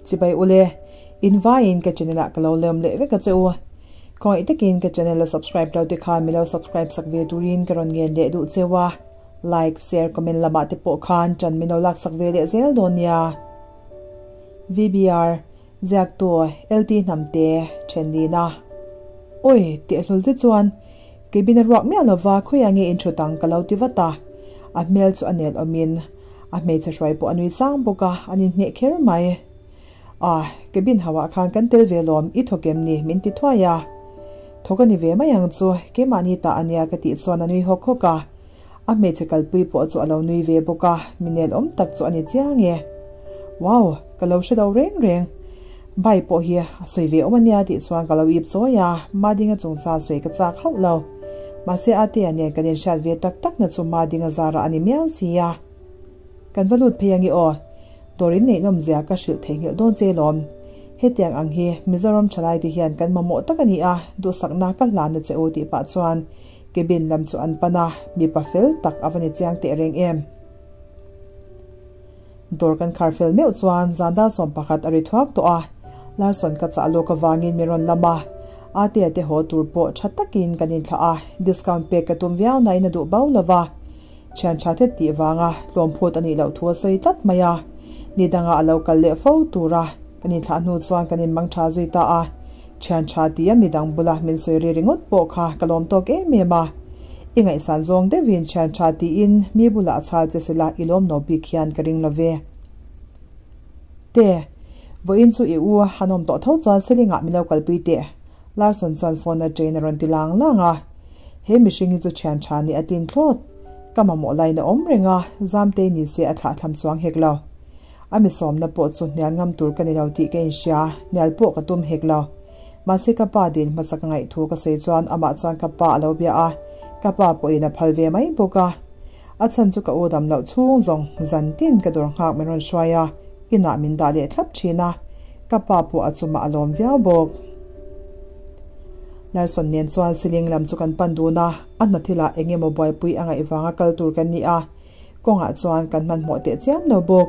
Chibai ule, in vaiin ka channel ah ka lo lawm leh vek a che u. Khawngaih takin ka channel a subscribe lo te khan mi lo subscribe sak ve turin ka rawn ngen leh duh cheu a, like, share, comment lamah te pawh khan ṭan min lo lak sak ve leh zel dawn nia. VBR, Ziaktu, LT Hnamte, Ṭhenlina. Awi, tehlul te chuan Cabin a ruak miah lova khawiah nge in thut ang ka lo ti vat a, a hmel chu a nel awmin a hmeichhe hruai pawh a nui sang bawk a, an inhmeh kher mai. Ah, cabin ho ah khan kan tel ve lawm, i thawk em ni? min ti thuai a. Thawk a ni ve mai ang chu, keimahni tah a nia ka tih chuan a nui hawk hawk a, a hmeichhe kalpui pawh chu a lo nui ve bawk a, mi nel awm tak chu a ni chiang e. Wow, ka lo hre lo reng reng. Bai pawh hi a sawi ve awm a nia tih chuan ka lo ip chawi a, Madinga chungchang sawi ka chak hauh lo. Mahse Atea nen kan inhriat ve tak tak na chu Madinga zarah a ni miau si a. Kan va lut phei ange aw. Dawr in neihnawm zia ka hrilh theihnghilh dawn che lawm. Hetiang ang hi Mizoram thalai te hian kan mamawh tak a ni a, duhsakna ka hlan na che u tih pah chuan cabin lam chu an pan a, mipa fel tak a va ni chiang teh reng em. Dawr kan khar fel meuh chuan zan dar 11 a ri thuak tawh a, Larson ka chah lawk avangin min rawn lam a, Atea te haw tur pawh tha takin kan inthlah a, discount pek ka tum viau nain a duh bau lova, thian tha thet tih vanga tlawm phut a nih loh thu a sawi tlat mai a, ni dangah a lo kal leh fo tura kan inthlah hnu chuan kan inmang tha zui ta a, thian tha tia midang bula min sawi ri ringawt pawh kha ka lawm tawk em em a, i ngaihsan zawng deuhin thian tha tiin mi bulah a chhal che sela i lawm no bik hian ka ring lo ve. Te, vawiin chu i u a hanawm tawh tho chuan Selingah min lo kalpui teh. Larson chuan phone atangin a rawn ti lang lang a, He mihring hi chu thian tha nih a tin thlawt. Ka mamawh lain a awm reng a, Zamtei ni se a thlah tham chuang hek lo. A mi sawmna pawh chu hnial ngam tur ka ni lo tih ka inhria, hnial pawh ka tum hek lo. Mahse ka pa dil hmasa ka ngaih thu ka sawi chuan amah chuan ka pa a lo bia a, ka pa pawhin a phal ve mai bawk a. A chhan chu ka u dam loh chhung zawng zan tin ka dawr nghak min rawn hruai a, inah min dah leh thlap thin a, ka pa pawh a chumah a lawm viau bawk. Larson nen chuan siling lam chu kan pan dun a, a hna thilah eng emaw buaipui a ngaih vanga kal tur kan ni a, kawngah chuan kan hmanhmawh teh chiam lo bawk.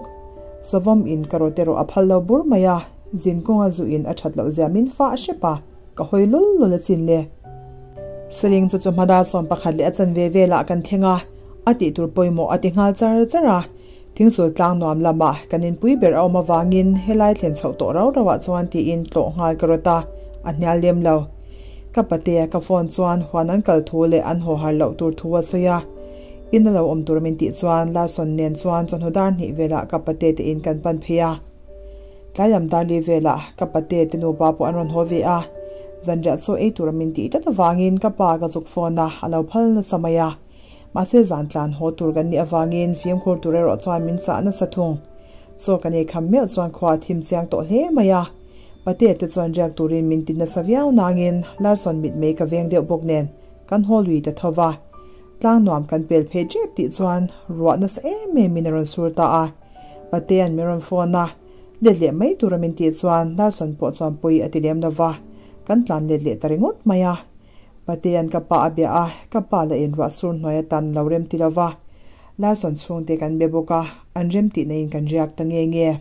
Savawm in ka rawt erawh a phal lo bur mai a, zin kawnga zu in a that loh zia min fah hrep a, ka hawi lul lul a chin le. Siling chu chawhma dar 11 leh a chanve velah kan thleng a, a tih tur pawimawh a ti nghal char char a. Thingsul tlang nuam lamah kan inpui ber a awm avangin helai thlen chhoh tawh rau rauah chuan tiin tlawh nghal ka rawt a, a hnial lem lo. Ka patea ka phone chuan huan an kal thu leh an haw har loh tur thu a sawi a. In a lo awm tur min tih chuan Larson nen chuan chawhnu dar hnih velah ka pate te in kan pan phei a. Tlai lam dar li velah ka pate te nupa pawh an rawn haw ve a. Zanriah chaw ei tura min tih tlat avangin ka pa ka zuk phone a, a lo phal nasa mai a. Mahse zan tlan haw tur kan nih avangin fimkhur tur erawh chuan min chah nasa thung. Chaw kan ei kham meuh chuan khua a thim chiang tawh hle mai a. Patea te chuan riak turin min ti nasa viau nangin Larson mitmei ka veng deuh bawk nen kan haw lui ta tho va. Tlang nuam kan pel phei tep tih chuan ruah nasa em em in a rawn sur ta a. Patea'n min rawn phone a, let leh mai tura min tih chuan Larson pawh chuan pawi a ti lem lo va, kan tlan let leh ta ringawt mai a. Patea'n ka pa a bia a, ka pa lah in ruah sur hnuai atan lo rem ti lo va. Larson chhungte kan be bawk a, an rem tihna in kan riak ta nge nge.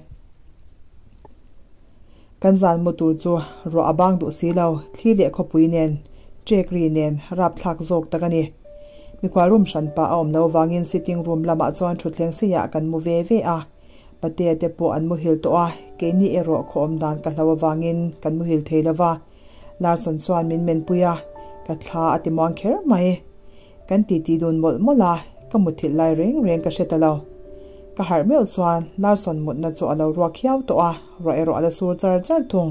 Kan zan mu tur chu ruah a bang duh si lo, thli leh khawpui nen, trek ri nen rapthlak zawk tak a ni. Mikhual room hran pah a awm lo vangin sitting room lamah chuan thutthleng seiah kan mu ve ve a. Patea te pawh an muhil tawh a, keini erawh khaw awm dan ka hlo avangin kan muhil thei lo va. Larson chuan min menpui a, ka thla a ti muang kher mai. Kan titi dun mawlh mawlh a, ka muthilh lai reng reng ka hre ta lo. Ka harh meuh chuan Larson mutna chu a lo ruak hiau tawh a, ruah erawh a la sur char char thung.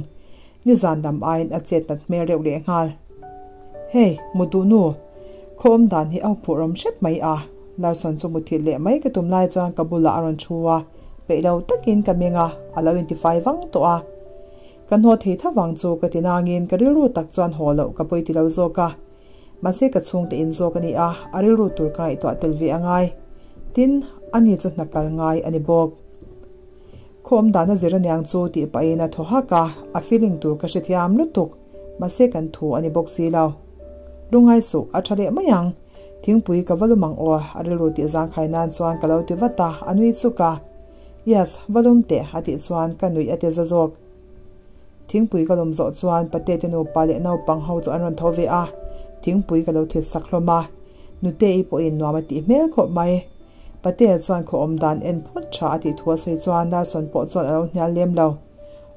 Nizan lam aiin a chet nat hmel reuh leh nghal. Hey, mut duh nu! Khaw awm dan hi a huphurh awm hrep mai a. Larson chu muthilh leh mai ka tum lai chuan ka bulah a rawn thu a, peih lo takin ka meng a, a lo intifai vang tawh a. Ka hnaw thei tha vang chu ka ti nangin ka rilru tak chuan haw loh ka pawi ti lo zawk a. Mahse ka chhungte in zawk a ni a, a rilru tur ka ngaihtuah tel ve a ngai. Tin, ani chu hna kal ngai a ni bawk. Khaw awm dan a zir aniang chu tih pahin a thaw hak a, a feeling tur ka hrethiam lutuk. Mahse kan thu a ni bawk si lo. Lungngai suh, a tha leh mai ang. Thingpui ka va lum ang aw, a rilru tih zangkhai nan chuan ka lo ti vat a, a nui chuk a. Yes, va lum teh a tih chuan ka nuih a ti za zawk. Thingpui ka lum zawh chuan pate te nupa leh naupang ho chu an rawn tho ve a, thingpui ka lo thil sak hlawm a. Nute-i pawhin nuam a tih hmel khawp mai. Patea chuan khaw awm dan en phawt tha a tih thu a sawi chuan Larson pawh chuan a lo hnial lem lo.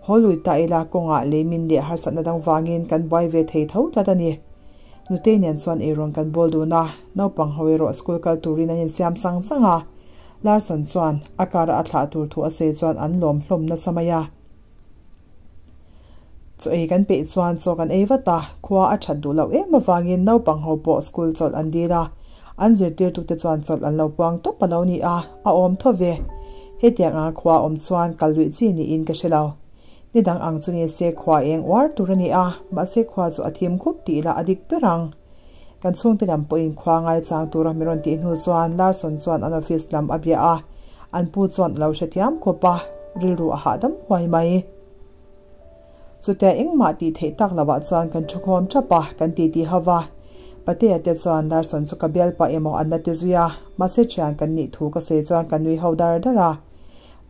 Haw lui ta ila kawngah leimin leh harsatna dang vangin kan buai ve thei tho tlat a ni. Nutei nen chuan eirawn kan bawl dun a, naupang ho erawh school kal turin an insiam sang sang a. Larson chuan a car-a a thlah tur thu a sawi chuan an lawm hlawm nasa mai a. Chaw ei kan peih chuan chaw kan ei vat a, khua a that duh loh em avangin naupang ho pawh school chawlh an dil a, an zirtirtute chuan chawlh an lo puang tawp a lo ni a, a awm tho ve. Hetiang anga khua awm chuan kal luih chi niin ka hre lo. Ni dang ang chu ni se khua eng uar tur a ni a, mahse khua chu a thim khup tih lah a dik ber ang. Kan chhungte lam pawhin khua ngaichang tura mi rawn tih hnu chuan Larson chuan an office lam a bia a, an pu chuan a lo hrethiam khawp a, rilru a hahdam huai mai. Chutia engmah tih theih tak lovah chuan kan thukhawm thap a, kan titi ho va. Patea te chuan Larson chu ka bial pah emaw an la ti zui a, mahse thian kan nih thu ka sawi chuan ka nui ho dar dar a.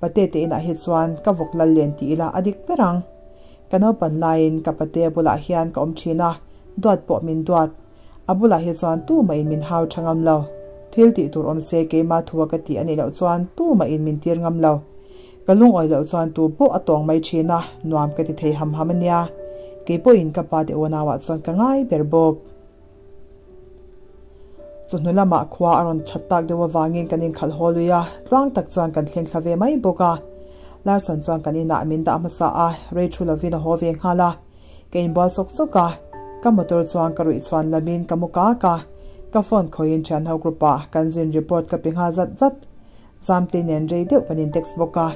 Pate te inah hi chuan ka vawk lal len ti ila a dik ber ang. Ka naupan laiin ka patea bulah hian ka awm thin a, duat pawh min duat. A bulah hi chuan tumahin min hau tha ngam lo. Thil tih tur awm se keimah thua ka tih a nih loh chuan tumahin min tir ngam lo. Ka lungawi loh chuan tu pawh a tawng mai thin a, nuam ka ti thei ham ham a nia. Kei pawhin ka pa te unauah chuan ka ngai ber bawk. Chawhnu lamah khua a rawn that tak deuh avangin kan inkhalh haw lui a, tluang tak chuan kan thleng thla ve mai bawk a. Larson chuan kan inah min dah hmasa a, rei thu lovin a haw ve nghal a. Ka inbual sawk sawk a, ka motor chuan ka ruih chhuan lamin ka mu kak a, ka phone khawihin thianho group ah kan zin report ka pe nghal zat zat. Zamte nen rei deuh kan in text bawk a,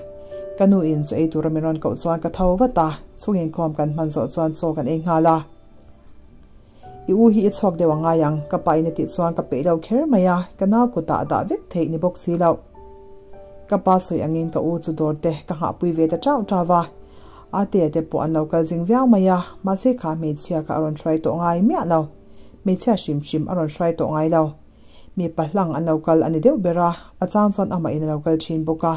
ka nu in chaw ei tura min rawn koh chuan ka tho vat a, chhung inkhawm kan hman zawh chuan chaw kan ei nghal a. I u hi i chhuak deuh a ngai ang, ka pa in a tih chuan ka peih lo kher mai a, ka nau kutah a dah vek theih ni bawk si loh. Ka pa sawi angin ka u chu dawr te ka nghahpui ve ta chauh chauh va, Atea te pawh an lo kal zing viau mai a, mahse kha hmeichhia kha a rawn hruai tawh ngai miah lo. Hmeichhia hrim hrim a rawn hruai tawh ngai lo. Mipa hlang an lo kal a ni deuh ber a, a chang chuan amah in a lo kal thin bawk a.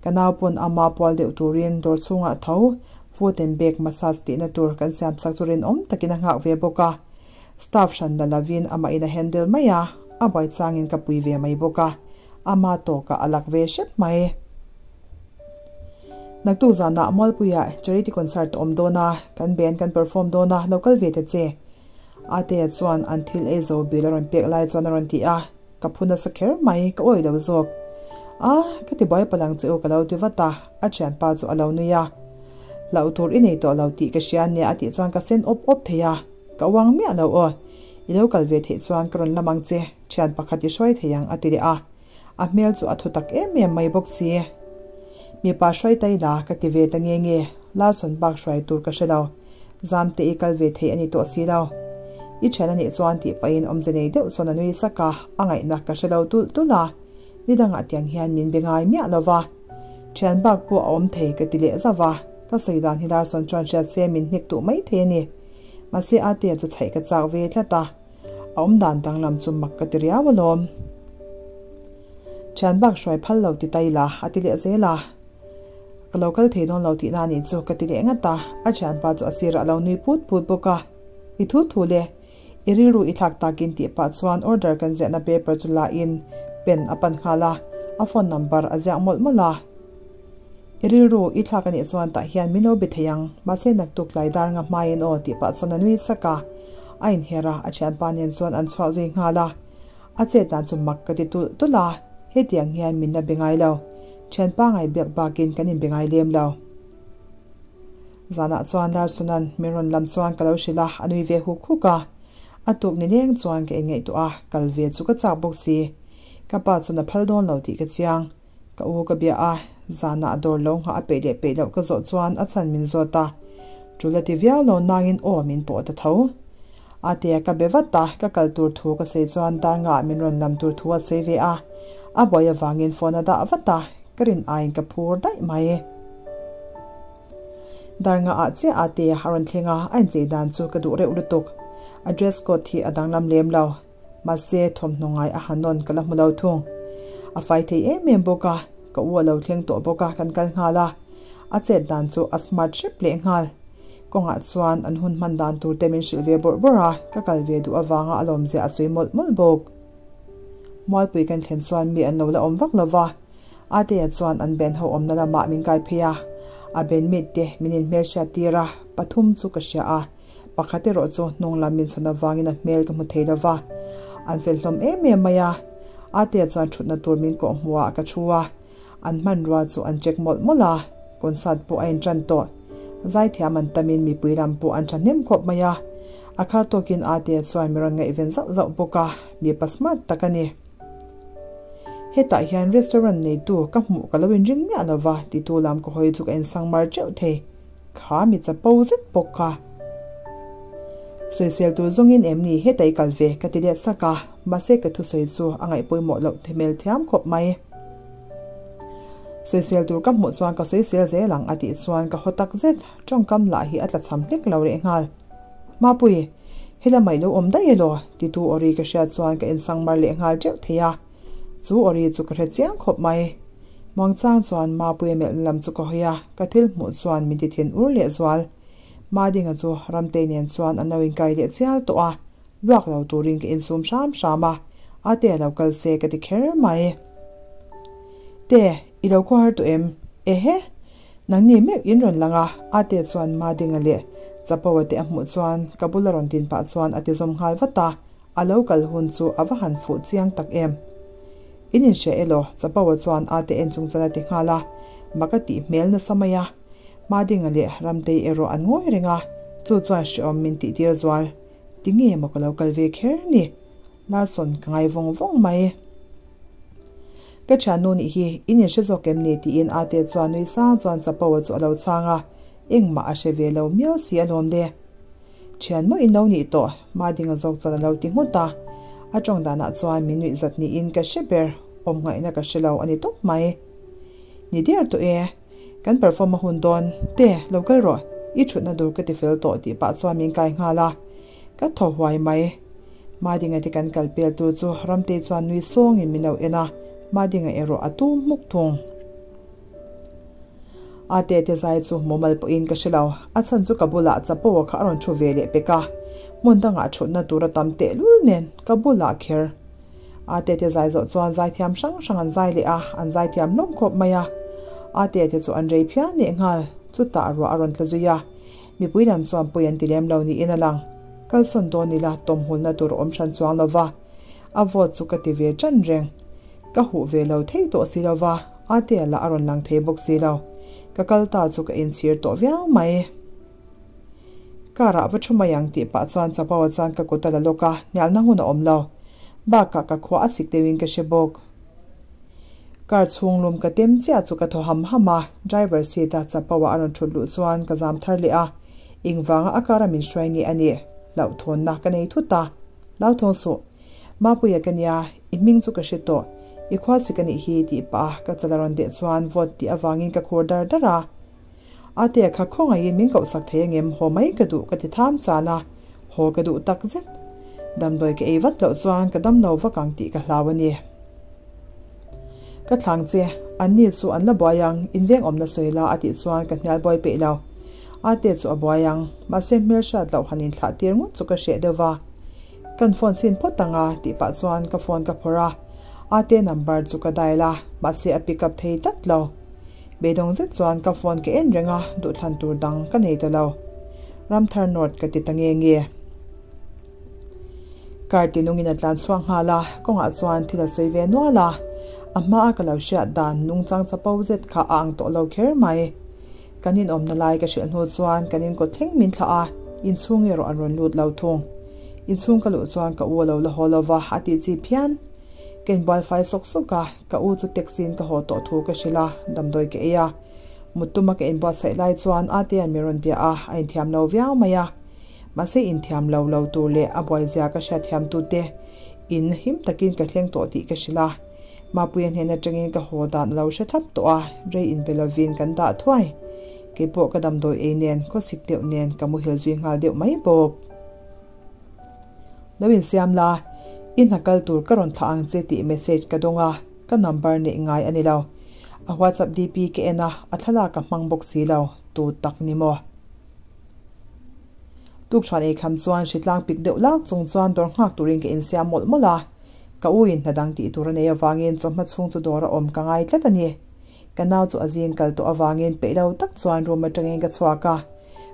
Ka nau pawn ama pual deuh turin dawr chhungah tho foot and back massage tihna tur kan siam chak chu rinawm takin a nghak ve bawk a. Staff hran la lovin amah in a handle mai a, a buai changin ka pui ve mai bawk a, ama tawkah a lak ve hrep mai. Naktuk zanah Mualpuiah charity concert a awm dawn a, kan band kan perform dawn a, lo kal ve ta che. Atea chuan an thil ei zo bil a rawn pek lai chuan a rawn ti a, ka phu nasa kher mai, ka awih lo zawk. A, ka ti buai palang che u ka lo ti vat a, a thianpa chu a lo nui a. Hlauh tur i nei tawh lo tih ka hria nia a tih chuan ka sen awp awp thei a, ka uang miah lo aw. I lo kal ve theih chuan ka rawn lam ang che, thian pakhat i hruai thei ang a ti leh a. A hmel chu a thu tak em em mai bawk si. Mipa hruai ta ila ka ti ve ta nge nge, Larson bak hruai tur ka hre lo. Zamte i kal ve thei a ni tawh si lo. I thian a nih chuan tih pahin awmze nei deuh chuan a nui sak a, a ngaihna ka hre lo tulh tulh a. Ni dangah tiang hian min be ngai miah lo va. Thian bak pawh a awm thei ka ti leh zauh a, ka sawi dan hi Larson chuan hriat se min hnek duh mai thei a ni. Mahse Atea chu chhaih ka chak ve tlat a. A awm dan danglam chu mak ka ti riau alawm. Thian bak hruai phal lo ti ta ila a ti leh zel a. Ka lo kal thei dawn lo tihna anih chu ka ti leh ngat a, a thianpa chu a sirah a lo nui put put bawk a. I thu thu le, i rilru i thlak takin tih pah chuan order kan ziahna paper chu la in pen a pan nghal a, a phone number a ziak mawlh mawlh a. I rilru i thlak anih chuan tah hian min lo be thei ang, mahse naktuk tlai dar nga hmaiin aw tih pah chuan a nui sak a. A inher a, a thianpa nen chuan an chhuah zui nghal a. A chet dan chu mak ka ti tulh tulh a, hetiang hian min la be ngai lo. Thianpa ngai biak bakin kan inbe ngai lem lo. Zanah chuan Larson-a'n min rawn lam chuan ka lo hrilh a, a nui ve huk huk a. A tuk ni leng chuan ka inngaihtuah a, kal ve chu ka chak bawk si. Ka pa chuan a phal dawn lo tih ka chiang. Ka u ka bia a, zanah a dawr lo nghah a peih leh peih loh ka zawh chuan a chhan min zawt a, tul a ti viau lo nangin aw min pawh ta tho. Atea ka be vat a, ka kal tur thu ka sawi chuan dar ngah min rawn lam tur thu a sawi ve a, a buai avangin phone a dah vat a, ka rin aiin ka phur daih mai. Dar ngah ah chiah Atea a rawn thleng a, a inchei dan chu ka duh reuh lutuk. A dress code hi a danglam lem lo. Mahse, thawmhnaw ngai a ha nawn ka la hmu lo thung. A fai thei em em bawk a, Ka u a lo thleng tawh bawk a, kan kal nghal a. A chet dan chu a smart hrep leh nghal. Kawngah chuan an hun hman dan tur te min hrilh ve bawrh bawrh a, ka kal ve duh avanga a lawmzia a sawi mawlh mawlh bawk. Mualpui kan thlen chuan mi an lo la awm vak lo va, Atea chuan an band ho awmna lamah min kai phei a, a band mate te min inhmelhriat tir a, pathum chu ka hria a, pakhat erawh chu hnung lam min chhawn avangin a hmel ka hmu thei lo va, an fel hlawm em em mai a. Atea chuan thutna tur min kawh hmuhah ka thu a, an hmanrua chu an check mawlh mawlh a, concert pawh a intan tawh. Zaithiam an tamin mipui lam pawh an thahnem khawp mai a, a kha tawkin Atea chuan mi rawn ngaihven zauh zauh bawk a, mipa smart tak a ni. Hetah hian restaurant neitu ka hmuh ka lo inring miah lo va, titu lam ka hawi chu ka insangmar teuh thei. Kha mi chapo zet bawk kha. Sawisel tur zawngin em ni heta i kal ve ka ti let sak a, mahse ka thusawi chu a ngaih pawimawh loh hmel thiam khawp mai. Sawisel tur ka hmuh chuan ka sawisel zel ang a tih chuan ka haw tak zet, tawngkam lah hi a tla cham hlek lo leh nghal. Mapui, helama i lo awm daih elaw? titu awri ka hriat chuan ka insangmar leh nghal teuh thei a, chu awri chu ka hre chiang khawp mai. Muangchang chuan Mapuia melhna lam chu ka hawi a, ka thil hmuh chuan min ti thin ur leh zual. Madinga chu Ramtei nen chuan an lo inkai leh chial tawh a, luak lo turin ka insum hram hram a, Ate a lo kal se ka ti kher mai. Te, i lo khuahar tawh em? Ehe! Nangni meuh in rawn lang a, Ate chuan Madinga leh Chapo-a te a hmuh chuan ka bula rawn din pah chuan a ti zawm nghal vat a, a lo kal hun chu a va han fuh chiang tak em. In inhria elaw? Chapo-a chuan Ate en chung chuan a ti nghal a, mak a tih hmel nasa mai a. Madinga leh Ramtei erawh an ngawi reng a, chu chuan hreawm min tih tir zual. Tinge maw ka lo kal ve kher ni? Larson ka ngai vawng vawng mai. Ka thiannu nih hi in inhre zawk em ni? tiin Ate chuan nui sang chuan Chapo-a chu a lo chhang a, engmah a hre ve lo miau si alawm le. Thian maw in lo nih tawh? Madinga zawk chuan a lo ti nghut a, a tawng danah chuan min nuih zat niin ka hre ber, awm ngaihna ka hre lo a ni tawp mai. Ni der tawh e, kan perform a hun dawn, te lo kal rawh, i thutna dur ka ti fel tawh tih pah chuan min kai nghal a, ka thaw huai mai. Madinga te kan kal pel tur chu Ramtei chuan nui sawngin min lo en a, Madinga erawh a tum hmuk thung. A tete zai chu mumal pawhin ka hre lo, a chhan chu ka bulah chapo kha a rawn thu ve leh pek a, hmun dangah thutna tur a tam tehlul nen ka bulah kher. A tete zai zawh chuan zaithiam hrang hrang an zai leh a, an zaithiam hlawm khawp mai a. A tete chu an rei phian leh nghal, chutah ruah a rawn tla zui a, mipui lam chuan pawi an ti lem lo niin a lang. Kalsawn dawn ila tawmhulna tur a awm hran chuang lo va, a vawt chu ka ti ve ṭan reng. Ka huh ve lo thei tawh si lo va, Atea lah a rawn lang thei bawk si lo. Ka kal ta chu ka inchhir tawh viau mai. Car ah va thu mai ang tih pah chuan Chapo-a chuan ka kut a la lawk a, hnialna hun a awm lo. Bakah ka khua a chik deuhin ka hre bawk. Car chhung lum ka tem chiah chu ka thaw ham ham a, driver seat a Chapo-a a rawn thut luh chuan ka zam thar leh a, engvanga a car a min hruai nge a nih hlauhthawnna ka nei thut a. Hlauthawng suh. Mapuia ka nia, i hming chu ka hre tawh, i khua chi ka nih hi tih pah a ka chal a rawn deh chuan vawt tih avangin ka khur dar dar a. Atea kha khawngaihin min kohsak thei angem haw mai ka duh ka ti tham chan a, haw ka duh tak zet. Damdawi ka ei vat loh chuan ka dam lo vak ang tih ka hlau a ni. Ka thlang che, an ni chu an la buai ang, in veng awmna sawi la a tih chuan ka hnial buai peih lo. Ate chu a buai ang, mahse hmelhriat loh han inthlah tir ngawt chu ka hreh deuh va. Kan phone sin phawt ang a tih pah chuan ka phone ka phawrh a, Ate number chu ka dial a, mahse a pick up thei tlat lo. Beidawng zet chuan ka phone ka en reng a, duhthlan tur dang ka nei ta lo. Ramthar North ka ti ta nge nge. Car ti nungin a tlan chhuak nghal a, kawngah chuan thil a sawi ve nual a, a hmaa ka lo hriat dan nungchang chapo zet kha a ang tawh lo kher mai. Kan inawmna lai ka hrilh hnu chuan kan inkawt thleng min thlah a, inchhung erawh an rawn lut lo thung. Inchhung ka luh chuan ka u a lo la haw lo va, a tih chi phian. Ka inbual fai sawk sawk a, ka u chu taxi in ka haw tawh thu ka hrilh a, damdawi ka ei a. Mut tuma ka inbuatsaih lai chuan Atea'n min rawn bia a, a inthiam lo viau mai a. Mahse inthiam lo lo tur leh a buaizia ka hriatthiam tute in him takin ka thleng tawh tih ka hrilh a. Mapuia hnen atangin ka haw dan a lo hre thlap tawh a, rei inbe lovin kan dah thuai. Keipawh ka damdawi ei nen, khawsik deuh nen ka muhil zui nghal deuh mai bawk. Lo insiam la, i hna kal tur ka rawn thlah ang che tih message ka dawng a, ka number neih ngai a ni lo. A WhatsApp DP ka en a, a thlalak a hmang bawk si lo, tu tak ni maw? Tukṭhuan ei kham chuan hritlang pik deuh lak chung chuan dawr nghak turin ka insiam mawlh mawlh a, ka u in hna dang tih tur a nei avangin chawhma chhung chu dawr a awm ka ngai tlat a ni. Ka nau chu a zing kal tawh avangin peih lo tak chuan room atangin ka chhuak a,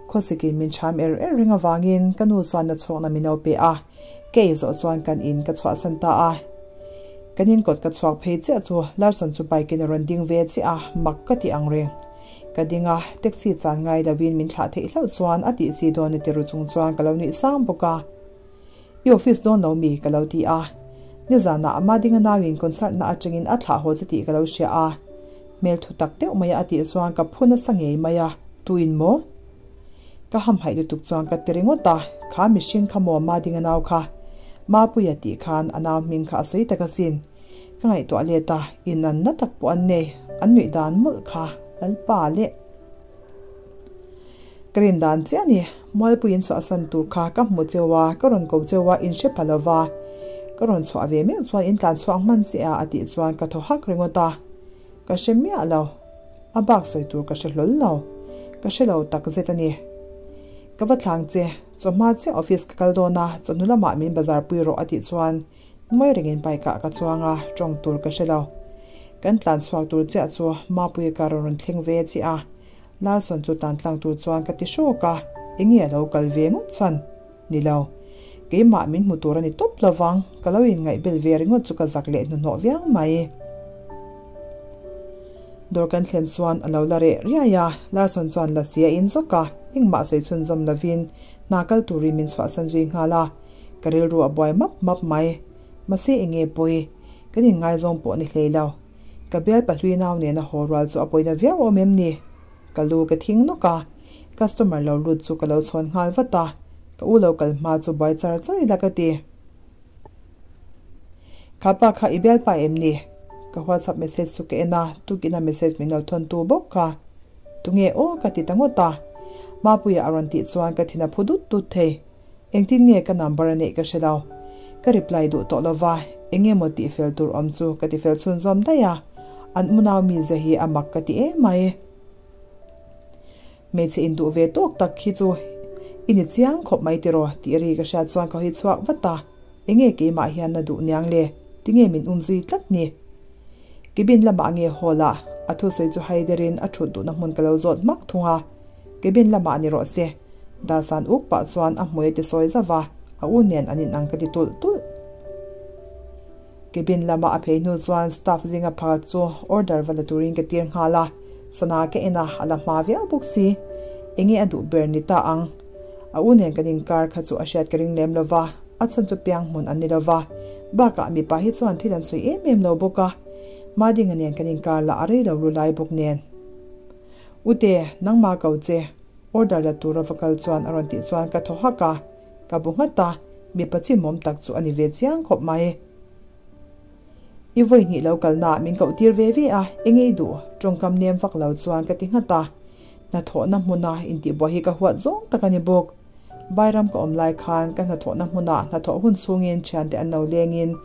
khawsikin min cham er er reng avangin ka nu chuan na chhawkna min lo pe a, ka ei zawh chuan kan in ka chhuahsan ta a. Kan in kawt ka chhuak phei chiah chu Larson chu bike in a rawn ding ve chiah a, mak ka ti ang reng. Ka ding a, taxi chan ngai lovin min thlah theih hlauh chuan a tih chi dawn a ti ru chung chuan ka lo nuih sang bawk a. I office dawn lo mi? ka lo ti a. Nizanah ama dinga nauin concert na atangin a thlah haw che tih ka lo hria a. Hmel thu tak deuh maia a tih chuan ka phu nasa ngei mai a, tuin maw? Ka hamhaih lutuk chuan ka ti ringawt a, kha mihring kha maw ma dinga nau kha? Mapuia tih khan a nau hming kha a sawi tak asin. Ka ngaihtuah let a, in an na tak pawh an nei, an nuih dan mawlh kha Lalpa leh. Ka rin dan chiah a ni, Mualpuiin chhuahsan tur kha ka hmu cheu a, ka rawn ko cheu a, in hre pha lo va. Ka rawn chhuah ve meuh chuan in tlan chhuak hman che a a tih chuan ka thaw hak ringawt a. Ka hre miah lo. A bak sawi tur ka hre hlawl lo. Ka hre lo tak zet a ni. Ka va thlang che, chawhma chiah office ka kal dawn a, chawhnu lamah min bazar pui rawh a tih chuan Ngawi rengin bike ah ka chuang a, tawng tur ka hre lo. Kan tlan chhuak tur chiah chu Mapuia car a rawn thleng ve chiah a, Larson chu tlan tlang tur chuan ka ti hrawk a, enge a lo kal ve ngawt chhan? Ni lo. Keimah min hmu tur a ni tawp lo vang, ka lo inngaihbel ve ringawt chu ka zak leh hnuhnawh viau mai. Dawr kan thlen chuan a lo la reh riai a, Larson chuan lasi a in zawk a, engmah sawi chhunzawm lovin hna kal turin min chhuahsan zui nghal a. Ka rilru a buai map map mai. Mahse enge pawi? Kan inngaizawng pawh ni hlei lo. Ka bial pahlui nau nena haw rual chu a pawina viau awm em ni? Ka lu ka thing nawk a, customer lo lut chu ka lo chhawn nghal vat a, ka u lo kal hma chu buai char char ila ka ti. Kha pa kha i bialpa em ni? Ka WhatsApp message chu ka en a, tukina message min lo thawn tu bawk kha. Tunge aw ka ti ta ngawt a. Mapuia a rawn tih chuan ka thin a phu dut dut thei. Engtin nge ka number a neih ka hre lo. Ka reply duh tawh lova, eng emaw tih fel tur awm chu ka ti fel chhunzawm daih a, an unau mizia hi a mak ka ti em mai. Hmeichhe induh ve tawk tak hi chu i ni chiang khawp mai tiraw tih ri ka hriat chuan ka hawi chhuak vat a, enge keimah hian na duh niang le, tinge min um zui tlat ni? Cabin lamah nge hall ah a thusawi chu haiderin a thut duhna hmun ka lo zawt hmak thung a, Cabin lamah ni rawh se. Darsan uk pah chuan a hmui a ti sawi zauh a, a u nen an inang ka ti tulh tulh. Cabin lama a phei hnu chuan staff zinga pakhat chu order va la turin ka tir nghal a, sana ka en a, a la hma viau bawk si. Enge a duh ber ni ta ang? A u nen kan inkar kha chu a hriat ka ring lem lo va, a chhan chu piang hmun an ni lo va, bakah mipa hi chuan thil an sawi em em lo bawk a, Madinga nen kan inkar lah a rei lo lu lai bawk nen. Ute, nangmah ko che, order la tura va kal chuan a rawn tih chuan ka thaw hak a, ka bu nghat a, mipa chimawm tak chu a ni ve chiang khawp mai. I vawi hnih lo kalnaah min koh tir ve ve a, eng ei duh? Tawngkam nem vak lo chuan ka ti nghat a, hnathawhna hmuna intihbuai hi ka huat zawng tak a ni bawk. Vairam ka awm lai khan ka hnathawhna hmunah hnathawh hun chhungin thiante an lo lengin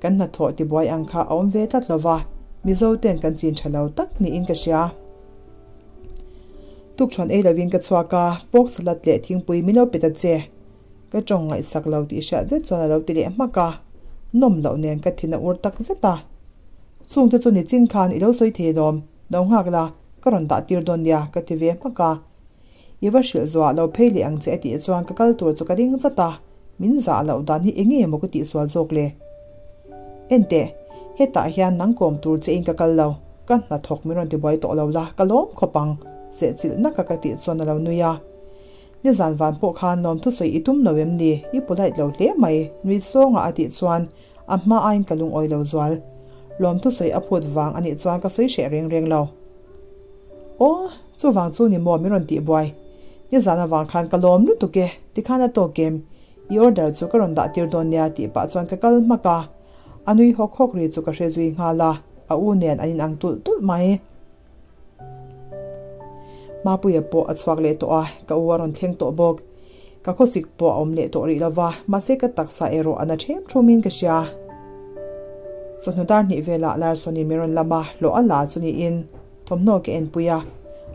kan hnathawh tibuai ang kha a awm ve tlat lo va, Mizo ten kan chin tha lo tak niin ka hria. Tukṭhuan ei lovin ka chhuak a, pork salad leh thingpui min lo pe ta che. Ka ṭawng ngaihsak lo tih hriat zet chuan a lo ti leh hmak a, nawm loh nen ka thin a ur tak zet a. Chungte chu nichin khan i lo sawi thei lawm, lo nghak la, ka rawn dah tir dawn nia ka ti ve hmak a. I va hrilh zuah lo phei leh ang che a tih chuan ka kal tur chu ka ding zat a, min zah loh dan hi enge maw ka tihsual zawk le? Enteh, hetah hian nang kawm tur che in ka kal lo, ka hnathawk min rawn tibuai tawh lo la, ka lawm khawp ang, sehchilh naka ka tih chuan a lo nui a. Nizan van pawh khan lawm thusawi i tum lo em ni, i polite lo hle mai, nui sawnga a tih chuan a hma aiin ka lungawi lo zual. Lawm thusawi a phut vang a nih chuan ka sawi hreh reng reng lo. Aw, chuvang chu ni maw min rawn tih buai. Nizan avang khan ka lawm lutuk e, tikhan a tawk em? I order chu ka rawn dah tir dawn nia tih pah chuan ka kal hmak a. A nui hawk hawk ri chu ka hre zui nghal a, a u nen an inang tulh tulh mai. Mapuia pawh a chhuak leh tawh a, ka u a rawn thleng tawh bawk. Ka khawsik pawh a awm leh tawh rih lova, mahse ka taksa erawh a na ṭhem ṭhumin ka hria. Chawhnu dar hnih velah Larson-in min rawn lam a, hlawh a la chu niin. Thawmhnaw ka enpui a,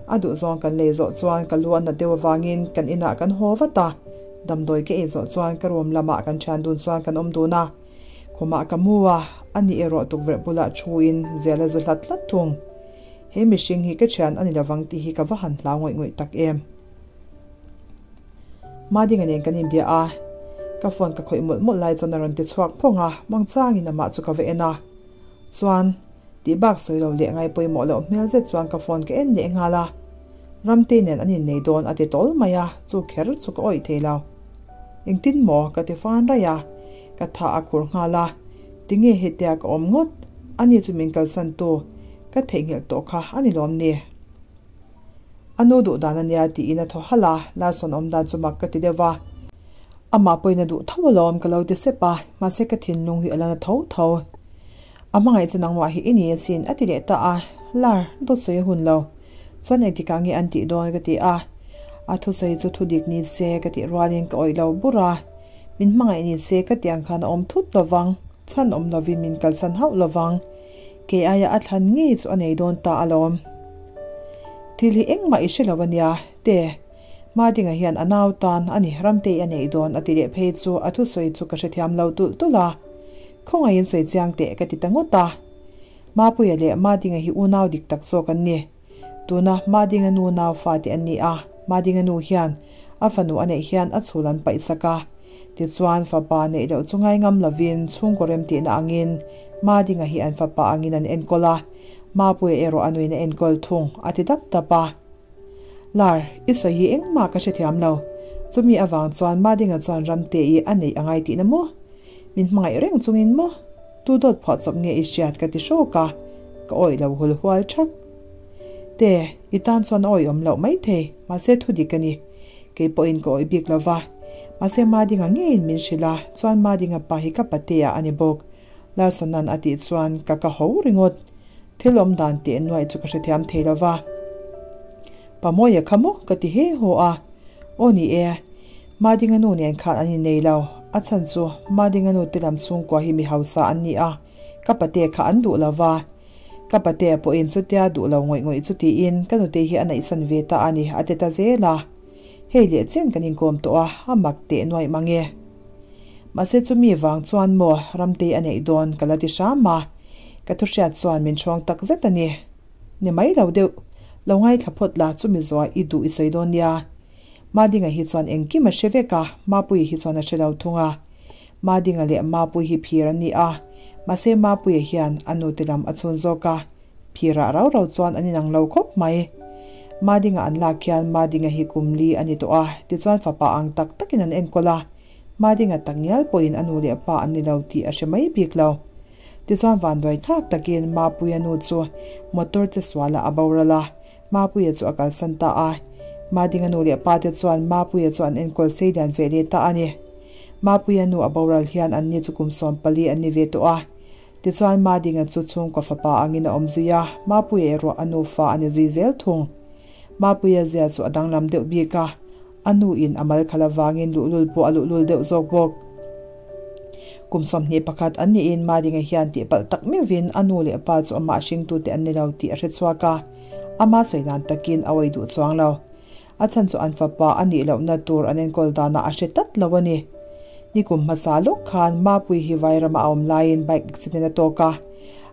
a duhzawng kan lei zawh chuan ka lu a nat deuh avangin kan inah kan haw vat a, damdawi ka ei zawh chuan ka room lamah kan thian dun chuan kan awm dun a, khumah ka mu a, ani erawh tukverh bulah thuin zel a zu hlat hlat thung. He mihring hi ka thian a ni lovang tih hi ka va han hlau ngawih ngawih tak em. Madinga nen kan inbia a, ka phone ka khawih mawlh mawlh lai chuan a rawn ti chhuak phawng a, mangchangin amah chu ka va en a. Chuan, tih bak sawi lo leh ngai pawimawh loh hmel zet chuan ka phone ka en leh nghal a. Ramtei nen an innei dawn a ti tawl mai a, chu kher chu ka awih thei lo. Engtin maw? ka ti fan raih a, ka tha a khur nghal a. Tinge hetia ka awm ngawt? Ani chu min kalsan tu, ka theihnghilh tawh kha a ni lawm ni? A nu duh dan a nia tiin a thaw halh a, Larson awm dan chu mak ka ti deuh va. Amah pawhin a duh tho alawm ka lo ti sep a, mahse ka thinlung hi a la na tho tho. A hmangaih chu nangmah hi i ni asin a ti leh ta a, Lar, dawt sawi a hun lo. Chuan engtikah nge an tih dawn ka ti a, a thusawi chu thu dik ni se ka tih rualin ka awih lo bur a, min hmangaih ni se ka tih ang khan a awm thut lovang, chhan awm lovin min kalsan hauh lovang. Kei aia a thlan ngei chu a nei dawn ta alawm. Thil hi engmah i hre lo a nia, te. Madinga hian a nau tan a ni, Ramtei a neih dawn a ti leh phei chu a thusawi chu ka hrethiam lo tulh tulh a. Khawngaihin sawi chiang teh ka ti ta ngawt a. Mapuia leh Madinga hi unau dik tak zawk an ni. Tuna Madinga nu nau fate an ni a, Madinga nu hian a fanu a neih hian a chhul an paih sak a. Tichuan fapa neih loh chu ngaingam lovin chhungkaw remtihna angin Madinga hi an fapa angin an enkawl a, Mapuia erawh a nuin a enkawl thung, a ti dap dap a. Lar, i sawi hi engmah ka hrethiam lo. Chumi avang chuan Madinga chuan Ramte-i a neih a ngai tihna maw? Min hmangaih reng chungin maw? Tu dawt phuah chawp nge i hriat ka ti hrawk a, ka awih lo hul hual thak. Te, i tan chuan a awih awm loh maithei, mahse thu dik a ni. Kei pawhin ka awih bik lo va. Mahse Madinga ngeiin min hrilh a, chuan Madinga pa hi ka patea a ni bawk. Larson-a'n a tih chuan ka ka ho ringawt. Thil awm dan teh nuaih chu ka hrethiam thei lo va. Pamawia kha maw ka ti he haw a. Aw ni e, Madinga nu nen khan an innei lo. A chhan chu Madinga nu te lam chhungkua hi mi hausa an ni a, ka pate kha an duh lo va. Ka pate pawhin chutia duh lo ngawih ngawih chu tiin ka nute hi a naihsan ve ta a ni a ti ta zel a. Hei leh chen kan inkawm tawh a, a mak teh nuaih mang e. Mahse chumi vang chuan maw Ramtei a neih dawn ka la ti hram a, ka thuhriat chuan min hrawng tak zet a ni. Ni mai lo deuh, lo ngaithla phawt la chumi zuah i duh i sawi dawn nia. Madinga hi chuan engkim a hre vek a, Mapuii hi chuan a hre lo thung a. Madinga leh Mapuii hi phir an ni a, mahse Mapuia hian a nute lam a chhun zawk a, phirah rau rau chuan an inang lo khawp mai. Madinga an lak hian Madinga hi kum li a ni tawh a, tichuan fapa ang tak takin an enkawl a, Madinga tak ngial pawhin a nu leh pa an ni lo tih a hre mai bik lo. Tichuan vanduai thlak takin Mapuia nu chu motor che sualah a boral a, Mapuia chu a kalsan ta a. Madinga nu leh pa te chuan Mapuia chu an enkawl sei lian ve leh ta a ni. Mapuia nu a boral hian anni chu kum 14 an ni ve tawh a. Tichuan Madinga chu chhungkaw fapa angin a awm zui a, Mapuia erawh a nufa a ni zui zel thung. Mapuia zia chu a danglam deuh bik a, a nu in a mal khalh avangin luhlul pawh a luhlul deuh zawk bawk. Kum 21 an niin Madinga hian tihpalh tak meuhvin a nu leh pa chu amah hringtute an ni lo tih a hre chhuak a, ama sawi dan takin a awih duh chuang lo. A chhan chu an fapa a nih lohna tur an enkawl danah a hre tlat lo a ni. Nikum hmasa lawk khan Mapui hi Vairama a awm laiin bike accident a tawk a,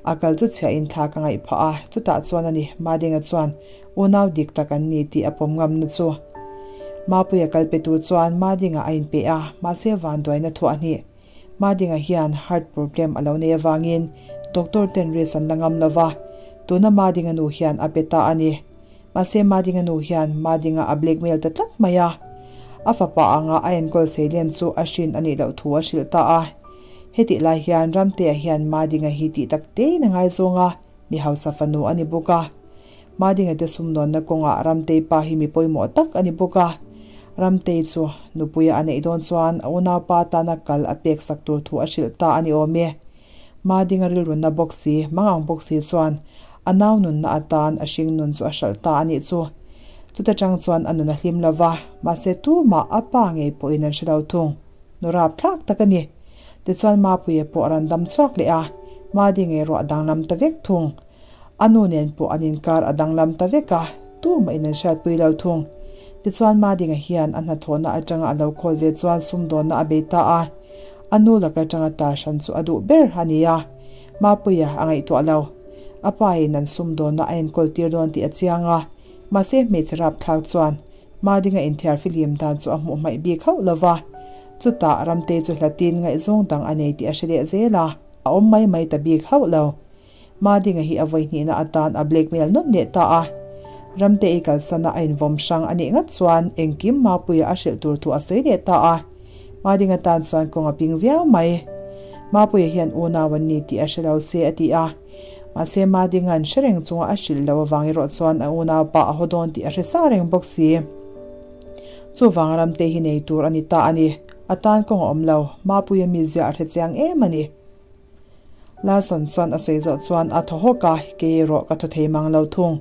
a kal chu chhiahin thla ka ngaih phah a, chutah chuan a ni Madinga chuan unau dik tak an ni tih a pawm ngamna chu. Mapuia kal pe tur chuan Madinga a inpe a, mahse vanduaina thuah hnih. Madinga hian heart problem a lo nei avangin doctor ten risk an la ngam lo va, tuna Madinga nu hian a pe ta a ni. Mahse Madinga nu hian Madinga a blackmail ta tlat mai a, a fapa anga a enkawl seilen chu a hrin a nih loh thu a hrilh ta a. Hetih lai hian Ramtea hian Madinga hi tih tak tein a ngaizawng a, mi hausa fanu a ni bawk a. Madinga te sumdawnna kawngah Ramtei pa hi mi pawimawh tak a ni bawk a. Ramtei chu nupuia a neih dawn chuan a unaupa tana kal a pek sak tur thu a hrilh ta a ni awm e. Madinga rilrunna bawk si, mangang bawk si chuan a nau nunna atan a hring nun chu a hralh ta a nih chu. Chuta tang chuan a nun a hlim lo va, mahse tumah a pa ngei pawhin an hre lo thung. Nu rap thlak tak a ni. Tichuan Mapuia pawh a rawn dam chhuak leh a, Madinga erawh a danglam ta vek thung. A nu nen pawh an inkar a danglam ta vek a, tumah in an hriatpui lo thung. Tichuan Madinga hian a hnathawhna atanga a lo khawl ve chuan sumdawnna a bei ta a, a nu laka atanga ta hran chu a duh ber a ni a, Mapuia a ngaihtuah lo. A pa in an sumdawnna a enkawl tir dawn tih a chiang a, mahse hmeichhe rapthlak chuan Madinga inthiar fihlim dan chu a hmuh hmaih bik hauh lo va, chutah Ramtei chu hlatin ngaihzawng dang a nei tih a hre leh zel a, a awm mai mai ta bik hauh lo. Madinga hi a vawi hnihna atan a blackmail nawt leh ta a. Ramtei kalsana a invawm hrang a nih ngat chuan engkim Mapuia a hrilh tur thu a sawi leh ta a. Madinga tan chuan kawng a ping viau mai. Mapuia hian unau an ni tih a hre lo se a ti a. Mahse Madinga'n hre reng chunga a hrilh loh avang erawh chuan a unaupa a haw dawn tih a hre sa reng bawk si. Chuvang Ramtei hi nei tur a ni ta a ni. A tan kawng a awm lo. Mapuia mizia a hre chiang em a ni. Larson chuan a sawi zawh chuan a thaw hawk a, kei erawh ka thaw thei mang lo thung.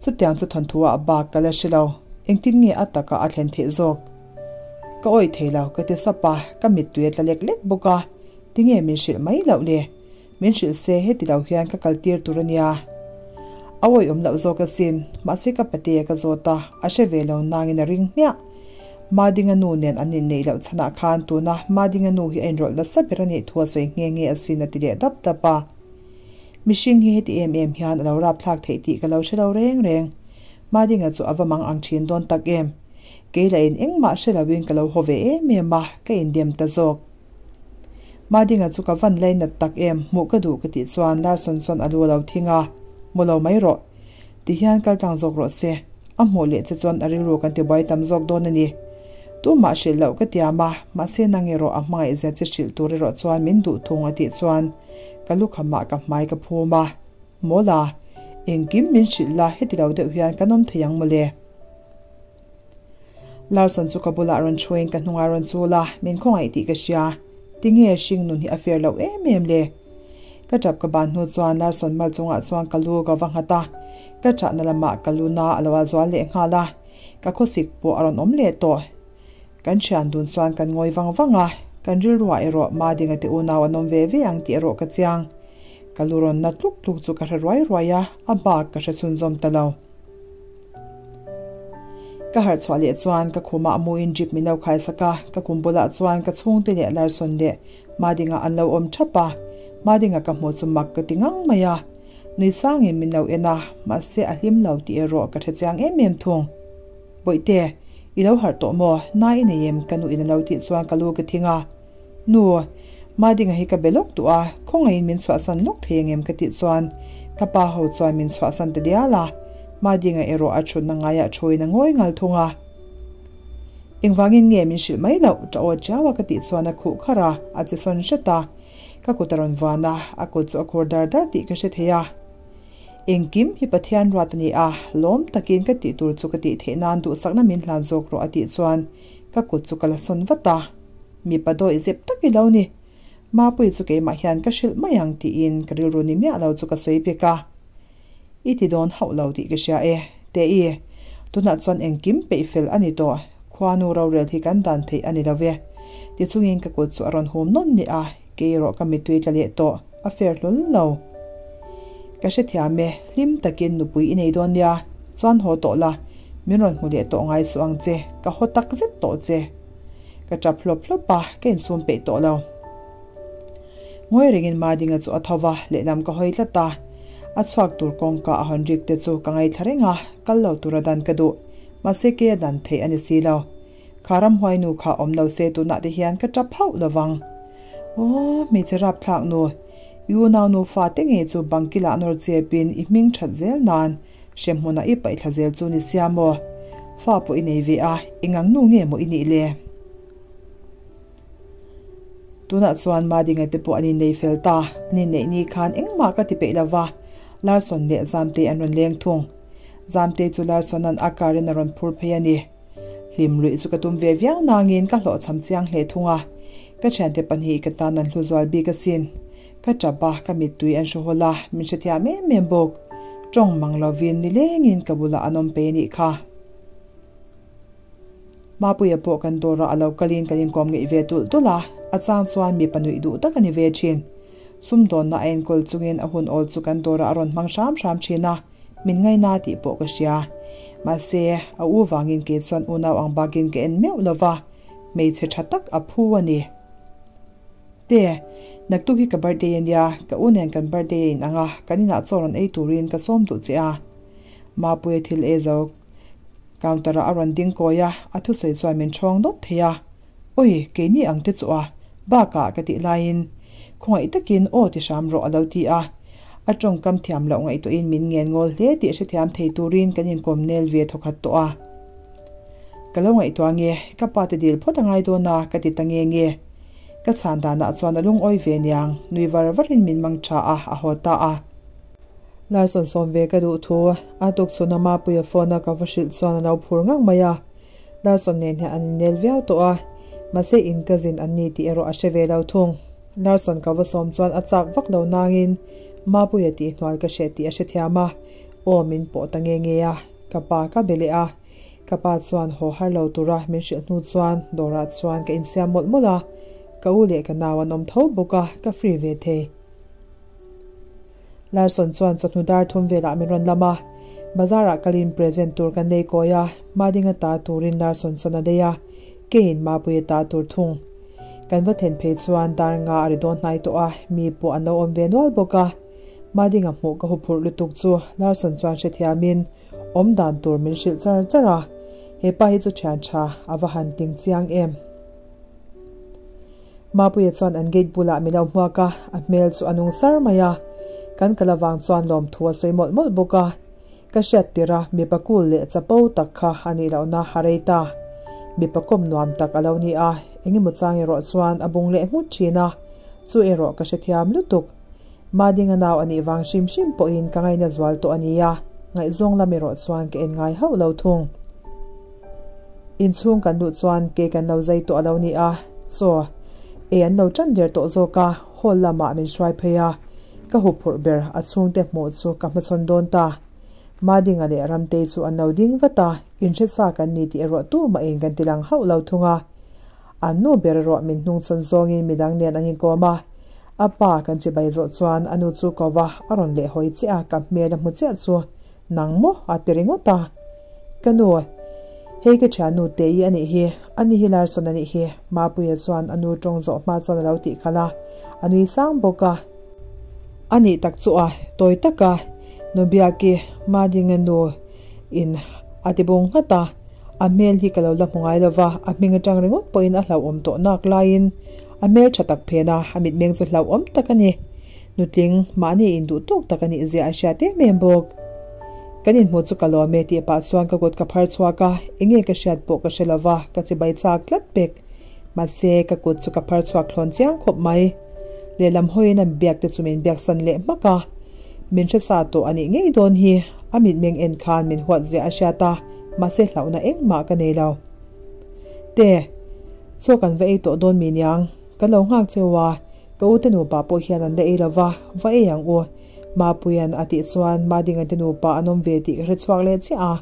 Chutiang chu thawnthu ah bak ka la hre lo. Engtin nge a taka a thlen theih zawk? Ka awih thei lo, ka ti sap a, ka mittui a tla lek lek bawk a. Tinge min hrilh mai loh le? Min hrilh se heti lo hian ka kal tir tur a nia. A awih awm loh zawk asin, mahse ka pate ka zawt a, a hre ve lo nangin a ring hmiah. Madinga nu nen an inneih loh chhanah khan tuna Madinga nu hi a inrawlh nasa ber a nih thu a sawi nghe nghe asin a ti leh dap dap a. Mihring hi heti em em hian a lo rapthlak theih tih ka lo hre lo reng reng. Madinga chu a va mang ang thin dawn tak em. Kei lah in engmah hre loin ka lo haw ve em em a, ka indem ta zawk. Madinga chu ka van lainat tak em, hmuh ka duh ka tih chuan Larson chuan a lu a lo thing a, Mu lo mai rawh. Ti hian kal tlang zawk rawh se. A hmuh leh che chuan a rilru kan ti buai tam zawk dawn a ni. Tumah hrilh loh ka tiam a, mahse nang erawh a hmangaih zia che hrilh tur erawh chuan min duh thung a tih chuan ka lukhamah ka hmai ka phum a. Mawla, engkim min hrilh la heti lo deuh hian kan awm thei ang mawle. Larson chu ka bulah rawn thuin ka hnungah rawn chul a, min khawngaih tih ka hria. Tinge hring nun hi a fair loh em em le? Ka tap ka ban hnu chuan Larson mal chungah chuan ka lu ka va nghat a, ka chahna lamah ka lu na a lo a zual leh nghal a, ka khawsik pawh a rawn awm leh tawh. Kan thian dun chuan kan ngawi vang vang a, kan rilruah erawh Madinga te unau an awm ve ve ang tih erawh ka chiang. Ka lu rawn na tluk tluk chu ka hre ruai ruai a, a bak ka hre chhunzawm ta lo. Ka harh chhuah leh chuan ka khumah muin drip min lo khaisak a, ka kum bulah chuan ka chhungte leh Larson leh Madinga an lo awm thap a, Madinga ka hmuh chu mak ka ti ngang mai a, nui sangin min lo en a, mahse a hlim lo tih erawh ka hre chiang em em thung. Bawihte, i lo harh tawh maw? Nai i nei em? Ka nuin a lo tih chuan ka lu ka thing a. Nu, Madinga hi ka be lawk duh a, khawngaihin min chhuahsan lawk thei angem ka tih chuan ka pa ho chuan min chhuahsan ta dial a, Madinga erawh a thutna ngaiah thuin a ngawi ngal thung a. Engvangin nge min hrilh mai loh? Ṭah aw ṭiau a ka tih chuan a khuh kharh a, a che sawn hret a, ka kut a rawn vuan a, a kut chu a khur dar dar tih ka hre thei a. Engkim hi Pathian ruat a ni a, lawm takin ka tih tur chu ka tih theih nan duhsakna min hlan zawk rawh a tih chuan ka kut chu ka la sawn vat a. Mipa dawih zep tak i lo ni. Mapui chu keimah hian ka hrilh mai ang tiin ka rilru ni miah lo chu ka sawi pek a. I ti dawn hauh lo tih ka hria e. Te-i, tunah chuan engkim peih fel a ni tawh. Khuanu rorel hi kan dan theih a ni lo ve. Tichungin ka kut chu a rawn hum nawn leh a, kei erawh ka mittui tla leh tawh. A fair hlawl lo. Ka hrethiam e, hlim takin nupui i nei dawn nia. Chuan haw tawh la, min rawn hmu leh tawh ngai suh ang che, ka haw tak zet tawh che. Ka tap hlawp hlawp a, ka insum peih tawh lo. Ngawi rengin Madinga chu a tho va, lehlam ka hawi tlat a. A chhuak tur kawngka a hawn rik te chu ka ngaithla reng a, kal lo tura dan ka duh. Mahse kei a dan theih a ni si lo. Kha ramhuai nu kha awm lo se tunah te hian ka tap hauh lo vang. Aw, hmeichhe rapthlak nu, i unau nufa te ngei chu bangkilah nawr chepin i hming that zel nan Hremhmunah i paih thla zel chu ni sia maw? Fa pawh i nei ve a, engang nu nge maw i nih le? Tunah chuan Madinga te pawh an innei fel ta, an inneih ni khan engmah ka ti peih lo va, Larson leh Zamtei an rawn leng thung. Zamtei chu Larson-a'n a car-in a rawn phur phei a ni. Hlim luih chu ka tum ve viau nangin ka hlawhchham chiang hle thung a, ka thiante pahnih ka tan an hlu zual bik asin. Ka tap a, ka mittui an hre hawl a, min hrethiam em em bawk. Tawng mang lovin nilengin ka bulah an awm pei a nih kha. Mapuia pawh kan dawrah a lo kalin kan inkawm ngeih ve tulh tulh a, a chang chuan mipa nuih duh tak a ni ve thin. Sumdawnna a enkawl chungin a hun awl chu kan dawrah a rawn hmang hram hram thin a, min ngaina tih pawh ka hria. Mahse, a u vangin kei chuan unau ang bakin ka en meuh lo va, hmeichhe tha tak a phu a ni. Te, naktuk hi ka birthday a nia, ka u nen kan birthday a inang a, kan inah chaw rawn ei turin ka sawm duh che a. Mapuia thil ei zo counter ah a rawn ding kawi a, a thusawi chuan min ṭhawng dawt thei a. Oi, keini ang te chu a, bakah ka tih laiin khawngaih takin aw ti hram rawh a lo ti a. A tawngkam thiam loh ngaihtuahin min ngen ngawl hle tih hrethiam thei turin kan inkawm nel ve thawkhat tawh a. Ka lo ngaihtuah nge, ka pa te dil phawt a ngai dawn a ka ti ta nge nge. Ka chhan danah chuan a lungawi ve niang, nui var varin min mang tha a, a haw ta a. Larson sawm ve ka duh thu, a tukchhun a Mapuia phone a ka va hrilh chuan a lo phur ngang mai a. Larson nen hian an innel viau tawh a, mahse in cousin an ni tih erawh a hre ve lo thung. Larson ka va sawm chuan a chak vak lo nangin Mapuia tih hnual ka hreh tih a hrethiam a, aw min pawh ta nge nge a, ka pa ka be leh a. Ka pa chuan haw har lo tura min hrilh hnu chuan dawrah chuan ka insiam mawlh mawlh a, ka u leh ka nau an awm tho bawk a, ka free ve thei. Larson chuan chawhnu dar thum velah min rawn lam a, bazar ah kalin present tur kan lei kawi a, Madinga ta turin Larson chuan a lei a, keiin Mapuia ta tur thung. Kan va then phei chuan dar nga a ri dawn hnai tawh a, mi pawh an lo awm ve nual bawk a. Madinga hmuh ka huphurh lutuk chu Larson chuan hrethiamin awm dan tur min hrilh char char a, hepa hi chu thian tha a va han ting chiang em. Mapuia chuan an gate bulah min lo hmuak a, a hmel chu a nung sar mai a. Kan kal avang chuan lawmthu a sawi mawlh mawlh bawk a. Ka hriat tirh a, mipa cool leh chapo tak kha a nih lohna a rei ta. Mipa kawm nuam tak a lo ni a, engemaw chang erawh chuan a bung leh nghut thin a, chu erawh ka hrethiam lutuk. Madinga nau a nih vang hrim hrim pawhin ka ngaina zual tawh a nia, ngaihzawng lam erawh chuan ka en ngai hauh lo thung. Inchhung kan luh chuan kei kan lo zai tawh a lo ni a, chaw ei an lo tan der tawh zawk a, hall lamah min hruai phei a, ka huphurh ber a chhungte hmuh chu ka hmachhawn dawn ta. Madinga leh Ramtei chu an lo ding vat a, inhre sa kan ni tih erawh tumah in kan ti lang hauh lo thung a. An nu ber erawh min hnungchhawn zawngin midang nen an inkawm a, a pa kan chibai zawh chuan a nu chu ko va a rawn lehhawi chiah a, ka hmel a hmu chiah chu Nang maw? a ti ringawt a. Ka nu, hei ka thiannu Tei a nih hi, ani hi Larson a nih hi, Mapuia chuan a nu tawng zawh hma chuan a lo tih khalh a, a nui sang bawk a. A nih tak chu a, tawi tak a, Nubiaki, Madinga nu in a ti bung nghat a, a hmel hi ka lo la hmu ngai lo va, a hming atang ringawt pawhin a hlauhawm tawh nak laiin a hmel tha tak phen a, a mitmeng chu hlauhawm tak a ni. Nutling, mahni induh tawk tak a nih zia an hriat em em bawk. Kan inhmuh chu ka lawm e tih pah chuan ka kut ka phar chhuak a, enge ka hriat pawh ka hre lova, ka chibai chak tlat pek. Mahse, ka kut chu ka phar chhuak thlawn chiang khawp mai. Lehlam hawiin a biak te chu min biak san leh hmak a. Min hre sa tawh a nih ngei dawn hi, a mitmeng en khan min huat zia a hriat a, mahse hlauhna engmah ka nei lo. Te, chaw kan va ei tawh dawn mi niang, ka lo nghak cheu a, Ka ute nupa pawh hian an la ei lo va, va ei ang u. Mapuia'n a tih chuan Madinga te nupa an awm ve tih ka hre chhuak leh chiah a.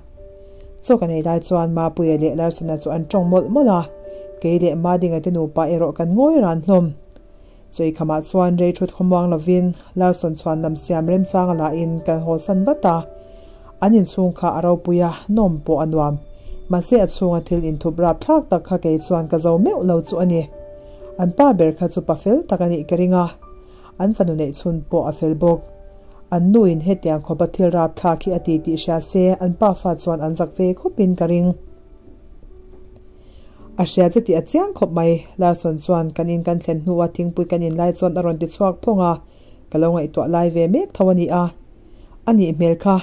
Chaw kan ei lai chuan Mapuia leh Larsona chu an tawng mawlh mawlh a, kei leh Madinga te nupa erawh kan ngawi ran hlawm. Chawi khamah chuan rei thut khawmuang lovin Larson chuan lam siam remchang a lahin kan hawlsan vat a. An inchhung kha a ropui a, nawm pawh a nuam. Mahse a chhunga thil inthup rapthlak tak kha kei chuan ka zo meuh lo chu a ni. An pa ber kha chu pa fel tak a nih ka ring a, an fanu neih chhun pawh a fel bawk. An nu in hetiang khawpa thil rapthlak hi a ti tih hria se an pa fa chuan an zak ve khawpin ka ring. A hria che tih a chiang khawp mai, Larson chuan kan in kan thlen hnua thingpui kan in lai chuan a rawn ti chhuak phawng a, ka lo ngaihtuah lai ve mek tho a ni a. A nih hmel kha,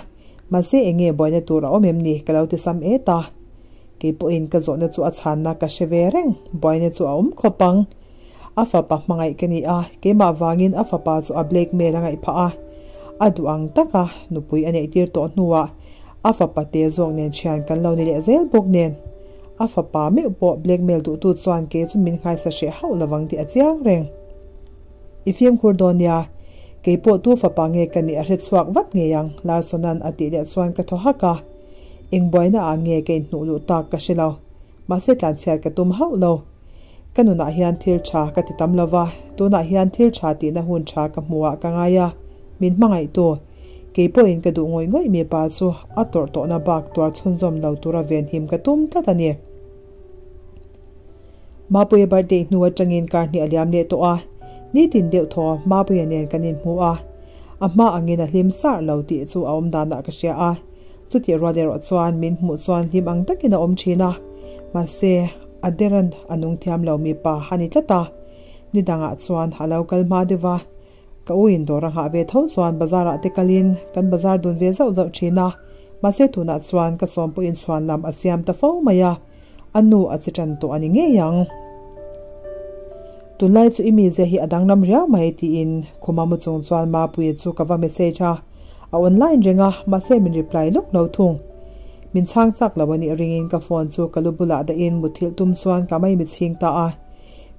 mahse eng nge buaina tur a awm em ni ka lo ti sam et a. Kei pawhin ka zawhna chu a chhanna ka hre ve reng, buaina chu a awm khawp ang. A fapa hmangaih ka ni a, keimah vangin a fapa chu a blackmail a ngaih phah a. A duh ang taka nupui a neih tir tawh hnuah a fapa te zawk nen thian kan lo ni leh zel bawk nen. A fapa meuh pawh blackmail duhtu chuan kei chu min nghaisa hreh hauh lovang tih a chiang reng. I fimkhur dawn nia, kei pawh tu fapa nge ka nih a hre chhuak vat ngei ang, Larson-a'n a tih leh chuan ka thaw hak a. Eng buaina ah nge ka inhnuh luh tak ka hre lo. Mahse tlanchhiat ka tum hauh lo. Ka nunah hian thil tha ka ti tam lova, tunah hian thil tha tihna hun tha ka hmu ah ka ngai a, min hmangaih tu. Kei pawhin ka duh ngawih ngawih mipa chu a tawrh tawhna bak tuar chhunzawm lo tura venhim ka tum tlat a ni. Mapuia birthday hnu atangin kar hnih a liam leh tawh a, nitin deuh thaw Mapuia nen kan inhmu a, a hma angin a hlim sar lo tih chu a awm danah ka hria a, chutih rual erawh chuan min hmuh chuan hlim ang takin a awm thin a, mahse a deran a nung thiam lo mipa a ni tlat a, nidangah chuan a lo kal hma deuh va. Ka u in dawr a nghah ve tho chuan bazar ah te kalin kan bazar dun ve zauh zauh thin a, mahse tunah chuan ka sawm pawhin chhuan lam a siam ta fo mai a, a nu a che tan tawh a ni ngei ang. Tunlai chu i mizia hi a danglam riau mai tiin khuma mu chung chuan Mapuia chu ka va message a, a online reng a, mahse min reply lawk lo thung. Min chhang chak lo a nih ringin ka phone chu ka lu bulah dahin muthilh tum chuan ka mai michhing ta a.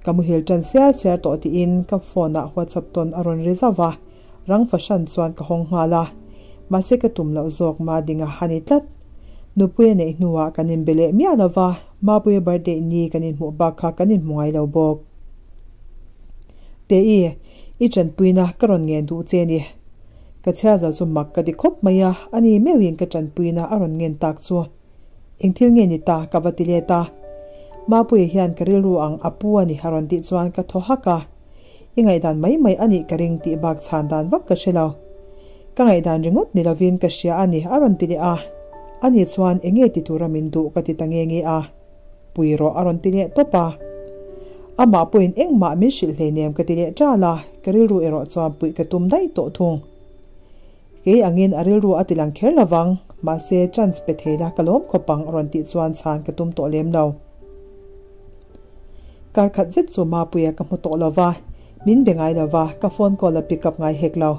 Ka muhil tan siar siar tawh tiin ka phone ah whatsapp tawn a rawn ri zauh a, rang fahran chuan ka hawng nghal a. Mahse ka tum loh zawk ma ding a ha ni tlat. Nupuia neih hnuah kan inbe leh miah lo va, Mapuia birthday ni kan inhmuh bak kha kan inhmu ngai lo bawk. Te-i, i tanpuina ka rawn ngen duh che ni. Ka chhiar zo chu mak ka ti khawp mai a, ani meuhin ka tanpuina a rawn ngen tak chu. Eng thil nge ni ta? ka va ti let a. Mapuia hian ka rilru ang a pu a ni a rawn tih chuan ka thaw hak a. I ngaihdan mai mai a nih ka ring tih bak chhan dan vak ka hre lo. Ka ngaihdan ringawt ni lovin ka hria a ni a rawn ti leh a. Ani chuan eng nge ti tura min duh ka ti ta nge nge a. Pui rawh a rawn ti leh tawp a. Amah pawhin engmah min hrilh hleinem ka ti leh ṭal a, ka rilru erawh chuan puih ka tum daih tawh thung. Kei angin a rilru a ti lang kher lovang, mahse chance pe thei la ka lawm khawp ang a rawn tih chuan chhan ka tum tawh lem lo. Kar khat zet chu Mapuia ka hmu tawh lova, min be ngai lova, ka phone call a pick up ngai hek lo.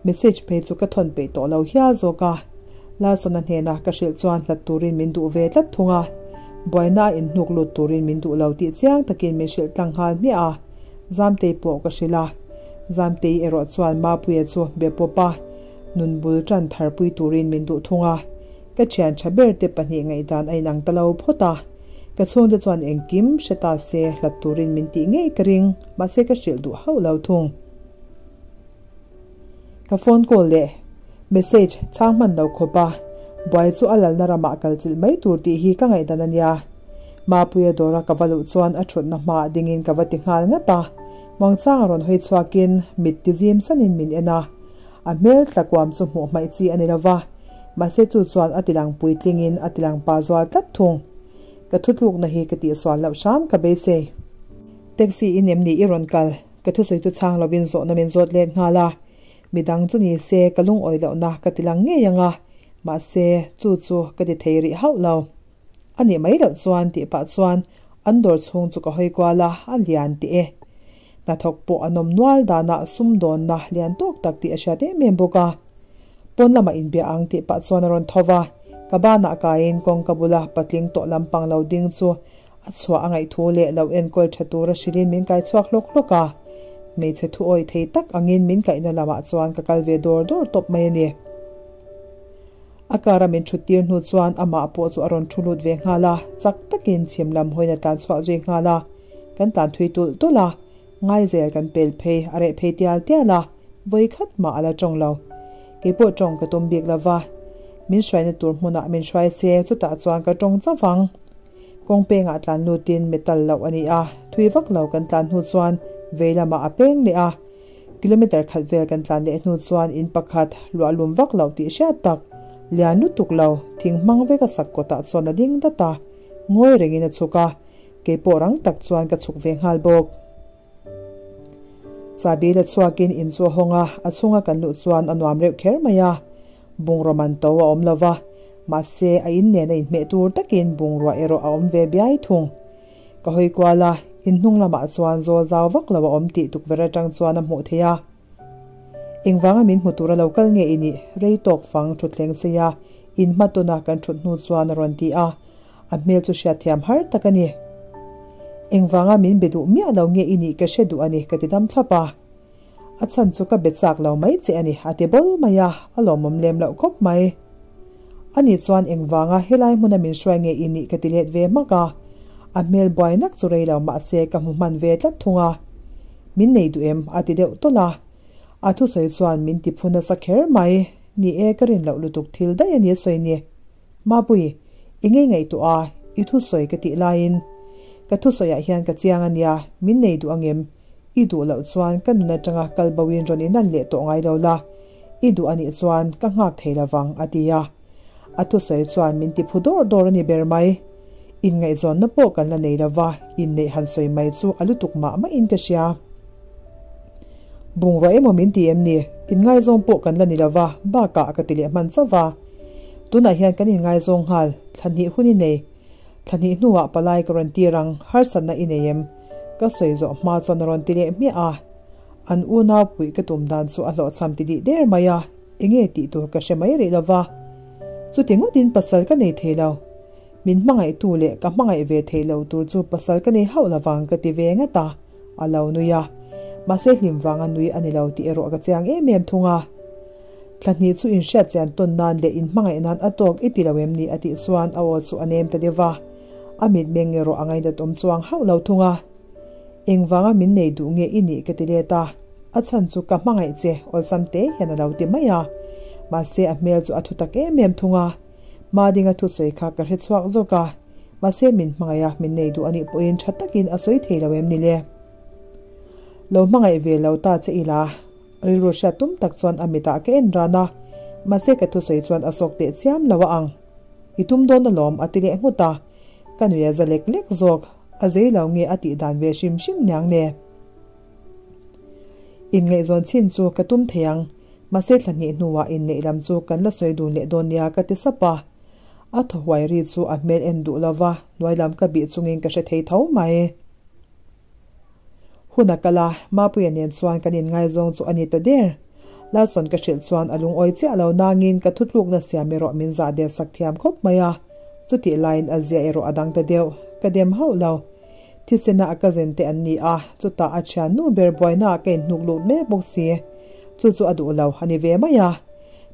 Message phei chu ka thawn peih tawh lo hial zawk a. Larson-a hnena ka hrilh chuan hlat turin min duh ve tlat thung a, buaina a inhnuk lut turin min duh lo tih chiang takin min hrilh tlang nghal hmiah a. Zamtei pawh ka hrilh a. Zamtei erawh chuan Mapuia chu be pawp a, nun bul tan tharpui turin min duh thung a. Ka thian tha ber te pahnih ngaihdan a inang ta lo phawt a. Ka chhungte chuan engkim hre ta se hlat turin min tih ngei ka ring, mahse ka hrilh duh hauh lo thung. Ka phone call leh message chhang hman lo khawp a, buai chu a lalna ramah kal chilh mai tur tih hi ka ngaihdan a nia. Mapuia dawra ka va luh chuan a thutna hmaah dingin ka va ti nghal ngat a, Muangchang a rawn hawi chhuakin mit ti zim sanin min en a, a hmel tla kuam chu hmuh hmaih chi a ni lo va, mahse chu chuan a tilang puitlingin a tilang pa zual tlat thung. Ka thutlukna hi ka tihsual loh hram ka beisei. Taxi in em ni i rawn kal? Ka thusawi chu chhang lovin zawhna min zawt let nghal a, midang chu ni se ka lungawi lohna ka ti lang ngei ang a, mahse chu chu ka ti thei rih hauh lo. A nih mai loh chuan tih pah chuan an dawr chhung chu ka hawi kual a, a lian teh e. Hnathawk pawh an awm nual danah sumdawnna lian tawk tak tih a hriat em em bawk a. Pawn lamah inbia ang tih pah chuan a rawn tho va, ka banah kaiin kawngka bula patling tawh lampang lo ding chu A chhuah a ngaih thu leh lo enkawl tha tura hrilhin min kai chhuak hlawk hlawk a, hmeichhe thu awih thei tak angin min kaihna lamah chuan ka kal ve dawr dawr tawp mai a ni. A kara min thut tir hnu chuan amah pawh chu a rawn thu lut ve nghal a, chak takin chhim lam hawiin a tlan chhuah zui nghal a, kan tlan thui tulh tulh a, ngaizel kan pel phei a reh phei tial tial a, vawi khat mah a la tawng lo. Kei pawh tawng ka tum bik lova, min hruaina tur hmunah min hruai se chutah chuan ka tawng chauh ang. Kawng pengah tlan lutin metal loh a ni a, thui vak lo kan tlan hnu chuan vei lamah a peng leh a. Kilometer khat vel kan tlan leh hnu chuan in pakhat luah lum vak loh tih hriat tak, lian lutuk lo, thing hmang vek a sak kawtah chuan a ding dat a, ngawi rengin a chhuk a, kei pawh rang tak chuan ka chhuk ve nghal bawk. Chabi la chhuakin in chu a hawng a, a chhunga kan luh chuan a nuam reuh kher mai a. Bungraw man to a awm lo va, mahse a in nen a inhmeh tur takin bungrua erawh a awm ve biai thung. Ka hawi kual a, in hnung lamah chuan zawl zau vak lo a awm tih tukverh atang chuan a hmuh theih a. Engvanga min hmu tura lo kal nge i nih? Rei tawk fang thutthleng sei a, in hma tuna kan thut hnu chuan a rawn ti a. A hmel chu hriatthiam har tak a ni. Engvanga min be duh miah lo nge i nih ka hre duh a ni ka ti dam thlap a. A chhan chu ka be chak lo mai che a ni a ti bawl mai a, a lawmawm lem loh khawp mai. Ani chuan engvanga helai hmuna min hruai nge i nih ka ti let ve hmak a. A hmel buai nak chu rei lo mahse ka hmu hman ve tlat thung a. Min nei duh em? a ti deuh tawlh a. A thusawi chuan min ti phu nasa kher mai. Ni e, ka rin loh lutuk thil daih a ni a sawi ni. Mapui, i ngei ngaihtuah a, i thusawi ka tih laiin ka thusawiah hian ka chiang a nia, min nei duh angem? I duh loh chuan ka nun atanga kal boin rawn inan leh tawh ngai lo la, i duh a nih chuan ka nghak thei lovang, a ti a. A thusawi chuan min ti phu dawr dawr a ni ber mai. Inngaihzawnna pawh kan la nei lova, inneih han sawi mai chu a lutuk mah mahin ka hria. Bungrua emaw min ti em ni? Inngaizawng pawh kan la ni lova, bakah ka ti leh hman chauh va. Tunah hian kan inngaizawng nghal, thla hnih hun i nei. Thla hnih hnuah palai ka rawn tir ang, harsatna i nei em? Ka sawi zawh hma chuan a rawn ti leh hmiah a. An unau puih ka tum dan chu a hlawhchham ti dih der mai a, enge tih tur ka hre mai rih lova. Chuti ngawtin pasal ka nei thei lo. Min hmangaihtu leh ka hmangaih ve thei lo tur chu pasal ka nei hauh lovang ka ti ve ngat a, a lo nui a. Mahse hlim vanga nui a ni lo tih erawh ka chiang em em thung a. Thla hnih chu inhriat chian tawn nan leh inhmangaih nan a tawk i ti lo em ni a tih chuan a aw chu a nem ta deuh va. A mitmeng erawh a ngainat awm chuang hauh lo thung a. Engvanga min nei duh nge i nih ka ti let a, a chhan chu ka hmangaih che awlsam te hian a lo ti mai a. Mahse a hmel chu a thu tak em em thung a. Madinga thusawi kha ka hre chhuak zawk a, mahse min hmangaih a, min nei duh anih pawhin tha takin a sawi thei lo em ni le? Lo hmangaih ve lo ta che ila, rilru hriat tum tak chuan a mitah ka en ran a, mahse ka thusawi chuan a sawk teh chiam lo a ang. I tum dawn alawm a ti leh nghut a, ka nui a za lek lek zawk, a zei lo nge a tih dan ve hrim hrim niang le? Inngaihzawn chin chu ka tum thei ang. Mahse thla hnih hnuah inneih lam chu kan la sawi dun leh dawn nia ka ti sap a. A thaw huai ri chu a hmel en duh lova hnuai lam ka bih chungin ka hre thei tho mai. Hun a kal a, Mapuia nen chuan kan inngaizawng chu a ni ta der. Larson ka hrilh chuan a lungawi chiah lo nangin ka thutlukna siam erawh min zah der sak thiam khawp mai a. Chutih laiin a zia erawh a dang ta deuh. Ka dem hauh lo. Thisena a cousin te an ni a, chutah a thian nu ber buainaah ka inhnuk lut mek bawk si. Chu chu a duh lo a ni ve mai a.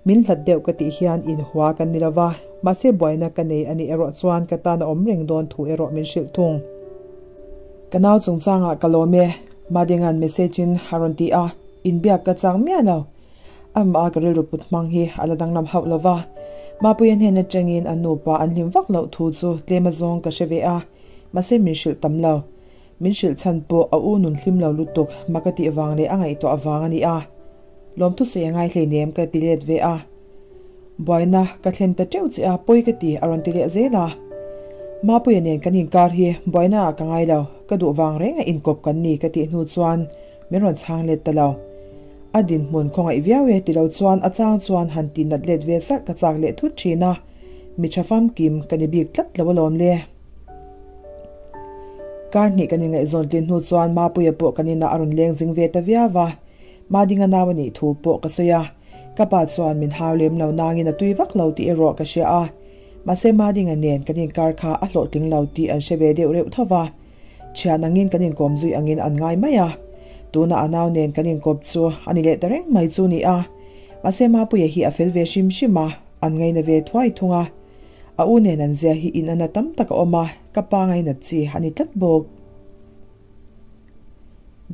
Min hlat deuh ka tih hian inhua kan ni lova, mahse buaina ka nei a nih erawh chuan ka tan a awm reng dawn thu erawh min hrilh thung. Ka nau chungchangah ka lawm e, Madinga'n message in a rawn ti a, inbiak ka chang miah lo. Amah ka rilru put hmang hi a la danglam hauh lova, Mapuia hnen atangin an nupa an hlim vak loh thu chu tlem azawng ka hre ve a. Mahse min hrilh tam lo. Min hrilh chhan pawh a u nun hlim lo lutuk mak a tih vang leh a ngaihtuah vang a ni a. Lawmthu sawi a ngai hleinem ka ti let ve a. Buaina ka thlen ta teuh che a, pawi ka ti a rawn ti leh zel a. Mapuia nen kan inkar hi buaina ah ka ngai lo, ka duh vang reng a inkawp kan ni ka tih hnu chuan min rawn chhang let ta lo. A dinhmun khawngaih viau e ti lo chuan a chang chuan han tih nat let ve salh ka chak leh thut thin a. Mi tha famkim ka ni bik tlat lo alawm le. Kar hnih kan inngaihzawn tlin hnu chuan Mapuia pawh kan inah a rawn leng zing ve ta viau va, Madinga nau a nih thu pawh ka sawi a. Ka pa chuan min hau lem lo nangin a tui vak lo tih erawh ka hria a. Mahse Madinga nen kan inkar kha a hlawhtling lo tih an hre ve deuh reuh tho va. Thian angin kan inkawm zui angin an ngai mai a. Tunah a nau nen kan inkawp chu a ni leh ta reng mai chu ni a. Mahse Mapuia hi a fel ve hrim hrim a, an ngaina ve thuai thung a. A u nen an zia hi in ana tam tak a awm a, ka pa ngainat chi a ni tlat bawk.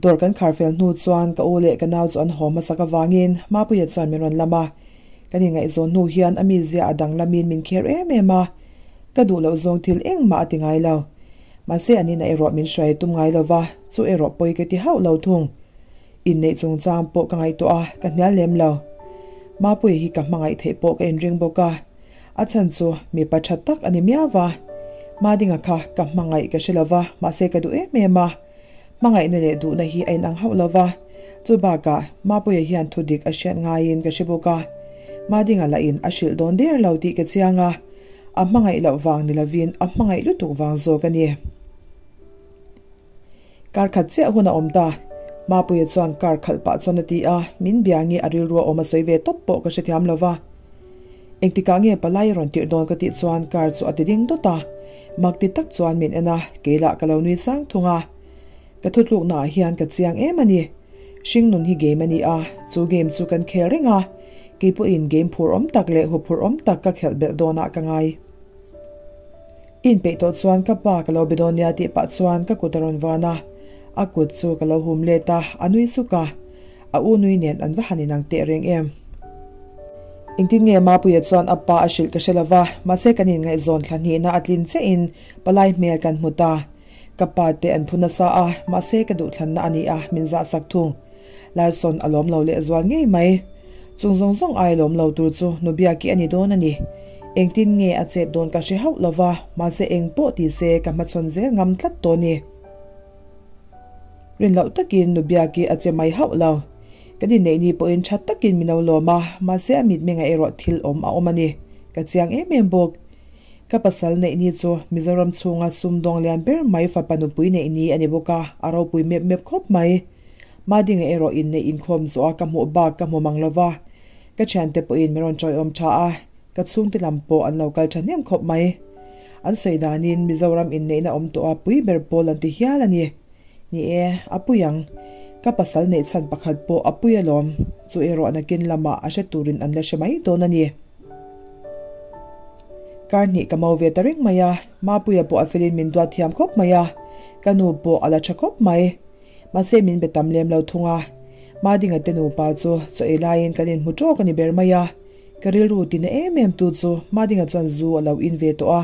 Dawr kan khar fel hnu chuan ka u leh ka nau chu an haw hmasak avangin Mapuia chuan min rawn lam a. Kan inngaihzawn hnu hian a mizia a danglamin min kher em em a, ka duh loh zawng thil engmah a ti ngai lo. Mahse an inah erawh min hruai tum ngai lo va, chu erawh pawi ka ti hauh lo thung. Inneih chungchang pawh ka ngaihtuah a, ka hnial lem lo. Mapuia hi ka hmangaih theih pawh ka inring bawk a, a chhan chu mipa tha tak a ni miau va. Madinga kha ka hmangaih ka hre lo va, mahse ka duh em em a. Hmangaihna leh duhna hi a inang hauh lo va, chu bakah Mapuia hian thu dik a hriat ngaiin ka hre bawk a. Madinga lahin a hrilh dawn der lo tih ka chiang a, a hmangaih loh vang ni lovin a hmangaih lutuk vang zawk a ni. Kar khat chiah hun a awm ta. Mapuia chuan kar khalh pah chuan a ti a, min bia nge a rilru a awm a sawi ve tawp pawh ka hrethiam lo va. Engtikah nge palai a rawn tirh dawn ka tih chuan kar chu a ti ding dawt a, mak ti tak chuan min en a, kei lah ka lo nui sang thung a. Ka thutlukna ah hian ka chiang em a ni. Hringnun hi game a ni a, chu game chu kan khel reng a, kei pawhin game phur awm tak leh huphurh awm tak ka khelh belh dawnah ka ngai. I inpeih tawh chuan ka pa ka lo be dawn nia tih pah chuan ka kut a rawn vuan a, a kut chu ka lo hum let a, a nui suk a, a u nui nen an va han inang teh reng em. Engtin nge Mapuia chuan a pa a hrilh ka hre lo va, mahse kan inngaihzawn thla hnihna a tlin chiahin palai hmel kan hmu ta. Ka pa te an phu nasa a, mahse ka duhthlanna a ni a, min zah sak thung. Larson a lawm lo lehzual ngei mai. Chung zawng zawng ai lawm lo tur chu Nubiaki a ni dawn a ni. Engtin nge a chet dawn ka hre hauh lo va, mahse eng pawh ti se ka hmachhawn zel ngam tlat tawh a ni. Rin loh takin Nubiaki a che mai hauh lo. Kan inneih ni pawhin tha takin min lo lawm a, mahse a mitmengah erawh thil awm a awm a ni. Ka chiang em em bawk. Ka pasal neih ni chu Mizoram chhunga sumdawng lian ber mai fapa nupui neih ni a ni bawk a, a ropui mep mep khawp mai. Madinga erawh inneih inkhawm zawh a ka hmuh bak ka hmu mang lo va, ka thiante pawhin min rawn chawiawm tha a, ka chhungte lam pawh an lo kal thahnem khawp mai. An sawi danin Mizoram inneihna awm tawh a pui ber pawl an ti hial a ni. Ni e, a pui ang. Ka pasal neih chhan pakhat pawh a pui alawm, chu erawh nakin lamah a hre turin an la hre mai dawn a ni. Kar hnih ka mo ve ta reng mai a, Mapuia pawh a felin min duat thiam khawp mai a, ka nu pawh a la tha khawp mai. Mahse min be tam lem lo thung a, Madinga te nupa chu chaw ei laiin kan inhmu tawk a ni ber mai a, ka rilru tina em em tu chu Madinga chuan zu a lo in ve tawh a,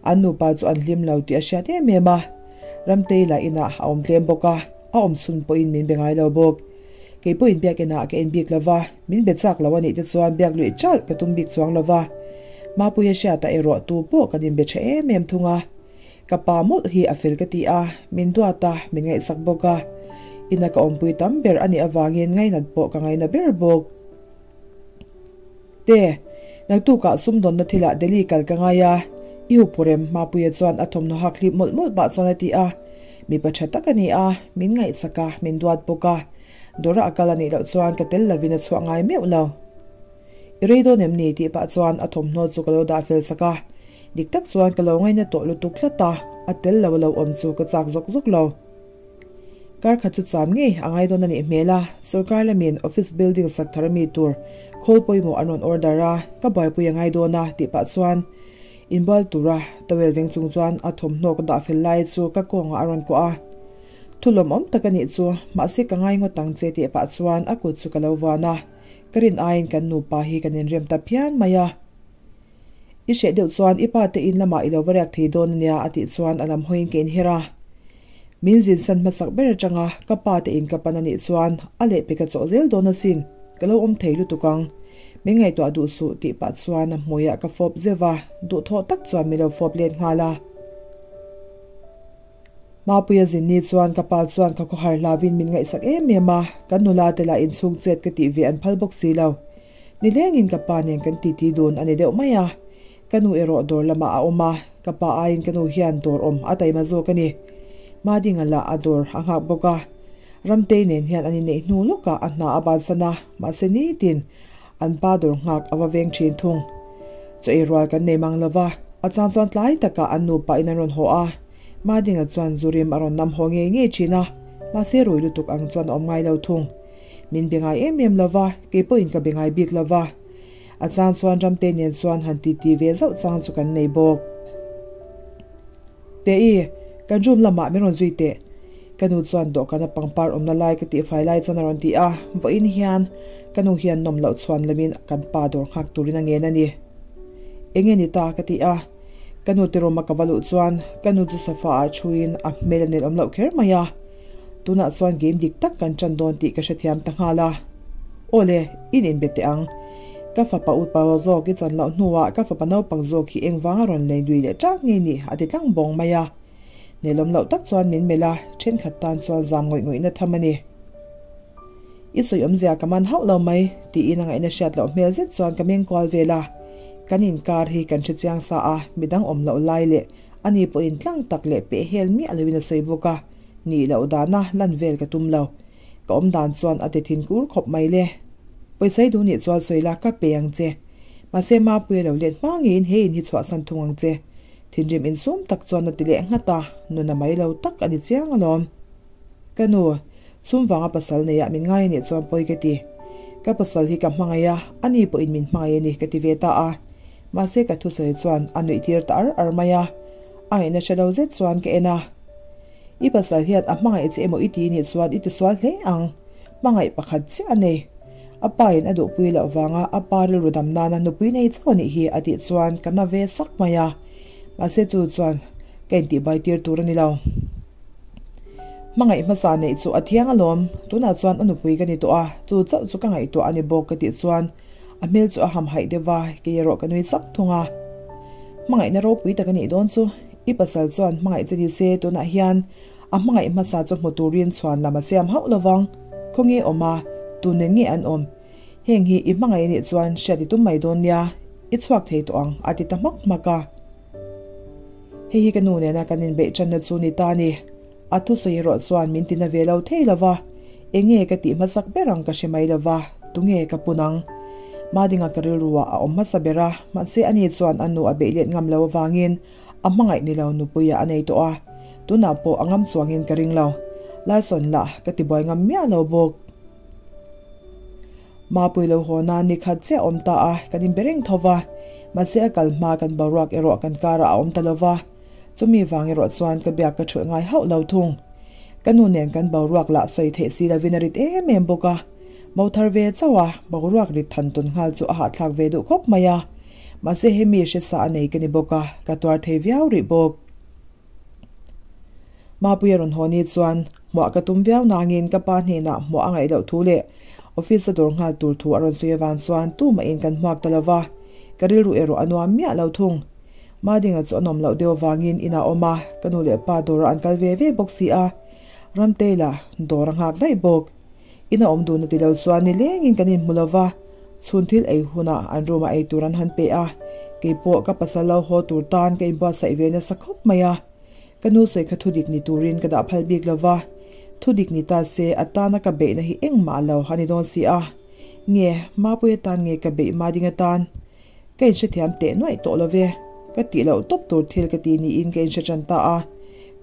an nupa chu an hlim lo tih a hriat em em a, Ramtei lah inah a awm tlem bawk a, a awm chhun pawhin min be ngai lo bawk. Kei pawhin biak inah ka en bik lo va, min be chak lo a nih te chuan biak luih ṭalh ka tum bik chuang lo va, Mapuia hriatah erawh tu pawh kan inbe ṭha em em thung a. Ka pa mawlh hi a fel ka ti a, min duat a, min ngaihsak bawk a. Ina ka awmpui tam ber a nih avangin ngainat pawh ka ngaina ber bawk. Te, naktukah sumdawnna thilah Delhi kal ka ngai a, i huphurem Mapuia chuan a thawmhnaw hak hlip mawlh mawlh pah chuan a ti a. Mipa tha tak a ni a, min ngaihsak a, min duat bawk a. Dawrah a kal a nih loh chuan ka tel lovin a chhuah ngai meuh lo. I rei dawn em ni tih pah chuan a thawmhnaw chu ka lo dah fel sak a. Dik tak chuan ka lo ngaina tawh lutuk tlat a, a tel lo a lo awm chu ka chak zawk zawk lo. Kar khat chu cham ngei a ngai dawn a nih hmel a, sorkar lamin office building sak thar ami tur khawl pawimawh an rawn order a, ka buaipui a ngai dawn a tih pah chuan inbual tura towel veng chung chuan a thawmhnaw ka dah fel lai chu ka kawngah a rawn kuah a. Thu lawmawm tak a nih chu, mahse ka ngai ngawt ang che tih pah chuan a kut chu ka lo vuan a, ka rin aiin kan nupa hi kan inrem ta phian mai a. I hreh deuh chuan i pa te in lamah i lo va riak thei dawn ania a tih chuan a lam hawiin ka inher a. Min zinsan hmasak ber atanga ka pa te in ka pan anih chuan a lehpek a chawh zel dawn asin, ka lo awm thei lutuk ang. Min ngaihtuah duh suh tih pah chuan a hmuiah ka fawp zeuh a, duhthawh tak chuan min lo fawp let nghal a. Mapuia zinni chuan ka pa chuan ka khawhar hlauin min ngaihsak em em a, kan nula te lah inchhung chet ka tih ve an phal bawk si lo. Nilengin ka pa nen kan titi dun a ni deuh mai a, ka nu erawh dawr lamah a awm a, ka pa aiin ka nu hian dawr awm a taima zawk a ni. Madinga lah a dawr a nghak bawk a, Ramtei nen hian an inneih hnu lawkah a hna a bansan a, mahse nitin an pa dawr nghak a va veng thin thung. Chaw ei rual kan nei mang lo va, a chang chuan tlai takah an nupa in an rawn haw a, Madinga chuan zu rim a rawn nam haw ngei ngei thin a, mahse rui lutuk ang chuan a awm ngai lo thung. Min be ngai em em lo va, kei pawhin ka be ngai bik lo va. A chang chuan Ramte nen chuan han titi ve zauh chang chu kan nei bawk. Tei, kan room lamah min rawn zui teh. Ka nu chuan dawhkana pangpar awmna lai ka tihfai lai chuan a rawn ti a, vawiin hian ka nu hian nawm loh chhuan lamin kan pa dawr nghak turin a ngen a ni. Enge ni ta ka ti a, ka nu te room a ka va luh chuan ka nu chu sofa ah thuin a hmel a nelawm loh kher mai a. Tunah chuan game dik tak kan ṭan dawn tih ka hrethiam ta nghal a. Aw le, in inbe teh ang. Ka fapa upa zawk i chan loh hnuah ka fapa naupang zawk hi engvanga rawn lei lui leh ṭak nge ni a ti tlang bawng mai a. Nelawm loh tak chuan min melh a, ṭhenkhat tan chuan zam ngawih ngawihna tham a ni. I sawi awmzia ka man hauh lo mai, tiin a ngaihna hriat loh hmel zet chuan ka meng kual vel a. Kan inkar hi kan hrechiang sa a, midang awm loh lai leh Ani pawhin tlang tak leh peh hel miah loin a sawi bawk a, nih loh dana lan vel ka tum lo. Ka awm dan chuan a ti thin kur khawp mai le. Pawisa i duh nih chuan sawi la ka pe ang che. Mahse Mapuia lo let hma ngeiin he in hi chhuahsan thung ang che. Thinrim insum tak chuan a ti leh nghat a, nuna mai lo tak a ni chiang alawm. Ka nu, sum vanga pasal neiah min ngai anih chuan pawi ka ti. Ka pasal hi ka hmangaih a, ani pawhin min hmangaih a ni ka ti ve ta a. Mahse ka thusawi chuan a nuih tir ta ar ar mai a. A ngaihna hre lo zet chuan ka en a. I pasal hian a hmangaih che emaw i ti nih chuan i tisual hle ang. Hmangaih pakhat chiah a nei. A pa in a duhpui loh vanga a pa rilru dam nana nupui nei chauh a nih hi a tih chuan ka na ve sak mai a. Mahse chu chuan ka intihbai tir tur a ni lo. Hmangaih hmasa neih chu a thiang alawm, tunah chuan a nupui ka ni tawh a, chu chauh chu ka ngaihtuah a ni bawk ka tih chuan a hmel chu a ham haih deuh va, kei erawh ka nui sak thung a. Hmangaihna ropui tak a nih dawn chu, i pasal chuan hmangaih che ni se tunah hian a hmangaih hmasa chu hmu turin chhuan lam a siam hauh lovang, khawnge awm a, tun nen nge an awm? Heng hi i hmangaih anih chuan hriat i tum mai dawn nia, i chhuak thei tawh ang a ti ta hmak hmak a. Hei hi ka nu nena kan inbeih tanna chu ni ta ni. A thusawi erawh chuan min tina ve lo thei lo va, enge ka tih hmasak ber ang ka hre mai lo va, tunge ka pun ang? Madinga ka rilruah a awm hmasa ber a, mahse ani chuan a nu a beih let ngam lo avangin a hmangaih ni lo nupuia a nei tawh a, tunah pawh a ngam chuangin ka ring lo. Larson lah ka tibuai ngam miah lo bawk. Mapui lo haw nan ni khat chiah awm ta a, kan inbe reng tho va. Mahse a kal hma kan boruak erawh kan karah a awm ta lo va. Chumi vang erawh chuan ka biak ka thulh ngai hauh lo thung. Ka nu nen kan boruak lah sawi theih si lovin a rit em em bawk a. Mo thar ve chauh a, boruak rit than tawn nghal chu a hahthlak ve duh khawp mai a. Mahse hemi hresa a nei ka ni bawk a, ka tuar thei viau rih bawk. Mapuia rawn haw ni chuan hmuah ka tum viau nangin ka pa hnenah hmuah a ngaih loh thu leh office a dawr nghal tur thu a rawn sawi avang chuan tumahin kan hmuak ta lo va, ka rilru erawh a nuam miah lo thung. Madinga chu a nawm loh deuh avangin inah a awm a, ka nu leh pa dawrah an kal ve ve bawk si a, Ramtei lah dawr a nghak daih bawk. Ina awm dun a ti lo chuan nilengin kan inhmu lo va, chhun thil ei hunah an room ah ei tur an han pe a, keipawh ka pasal lo haw tur tan ka inbuatsaih ve nasa khawp mai a. Ka nu sawi kha thudik ni turin ka dah phal bik lo va, thudik ni ta se a tana ka beihna hi engmah lo a ni dawn si a. Nge, Mapuia tan nge ka beih Madinga tan? Ka inhrethiam teh nuaih tawh lo ve, ka tih loh tawp tur thil ka ti niin ka inhre tan ta a,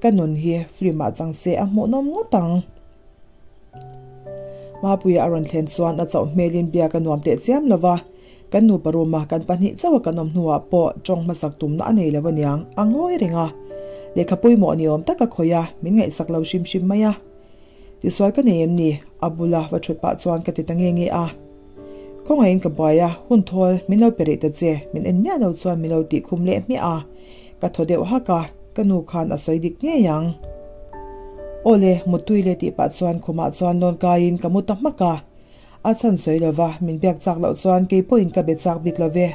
ka nun hi film ah chang se a hmuhnawm ngawt ang. Mapuia a rawn thlen chuan a chauh hmelin biak a nuam teh chiam lo va, kan nupa room-a kan pahnih chauha kan awm hnuah pawh tawng hmasak tumna a nei lo aniang, a ngawi reng a. Lehkha pawimawh ni awm tak a khawih a, min ngaihsak lo hrim hrim mai a. Tisual ka nei em ni? A bula va thut pah chuan ka ti ta nge nge a. Khawngaihin ka buai a, hun thawl min lo pe rih ta che, min en miah lo chuan min lo tih khum leh hmiah a. Ka thaw deuh hak a, ka nu khan a sawi dik ngei ang. Awle, muttui le tih pah chuan khumah chuan lawn kaiin ka mu ta hmak a. A chhan sawi lova min biak chak loh chuan kei pawhin ka be chak bik lo ve.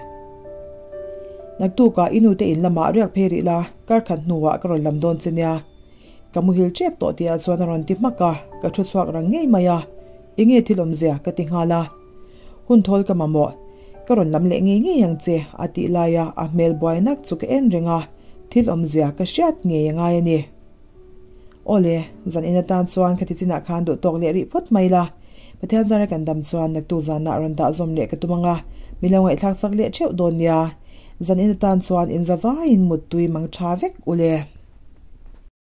Naktukah i nute in lamah riak phei rih la, kar khat hnuah ka rawn lam dawn che nia. Ka muhil tep tawh tihah chuan a rawn ti hmak a, ka thu chhuak rang ngei mai a. Enge thil awmzia ka ti nghal a. Hun thawl ka mamawh, ka rawn lam leh ngei ngei ang che a tih laia a hmel buai nak chu ka en reng a, thil awmzia ka hriat ngei a ngai a ni. Awle, zan in atan chuan khati chinah khan duh tawk leh rih phawt mai la, Pathian zara kan dam chuan naktuk zanah rawn dah zawm leh ka tum ang a, mi lo ngaihthlak sak leh theuh dawn nia. Zan in atan chuan inzavaiin muttui mang tha vek ule.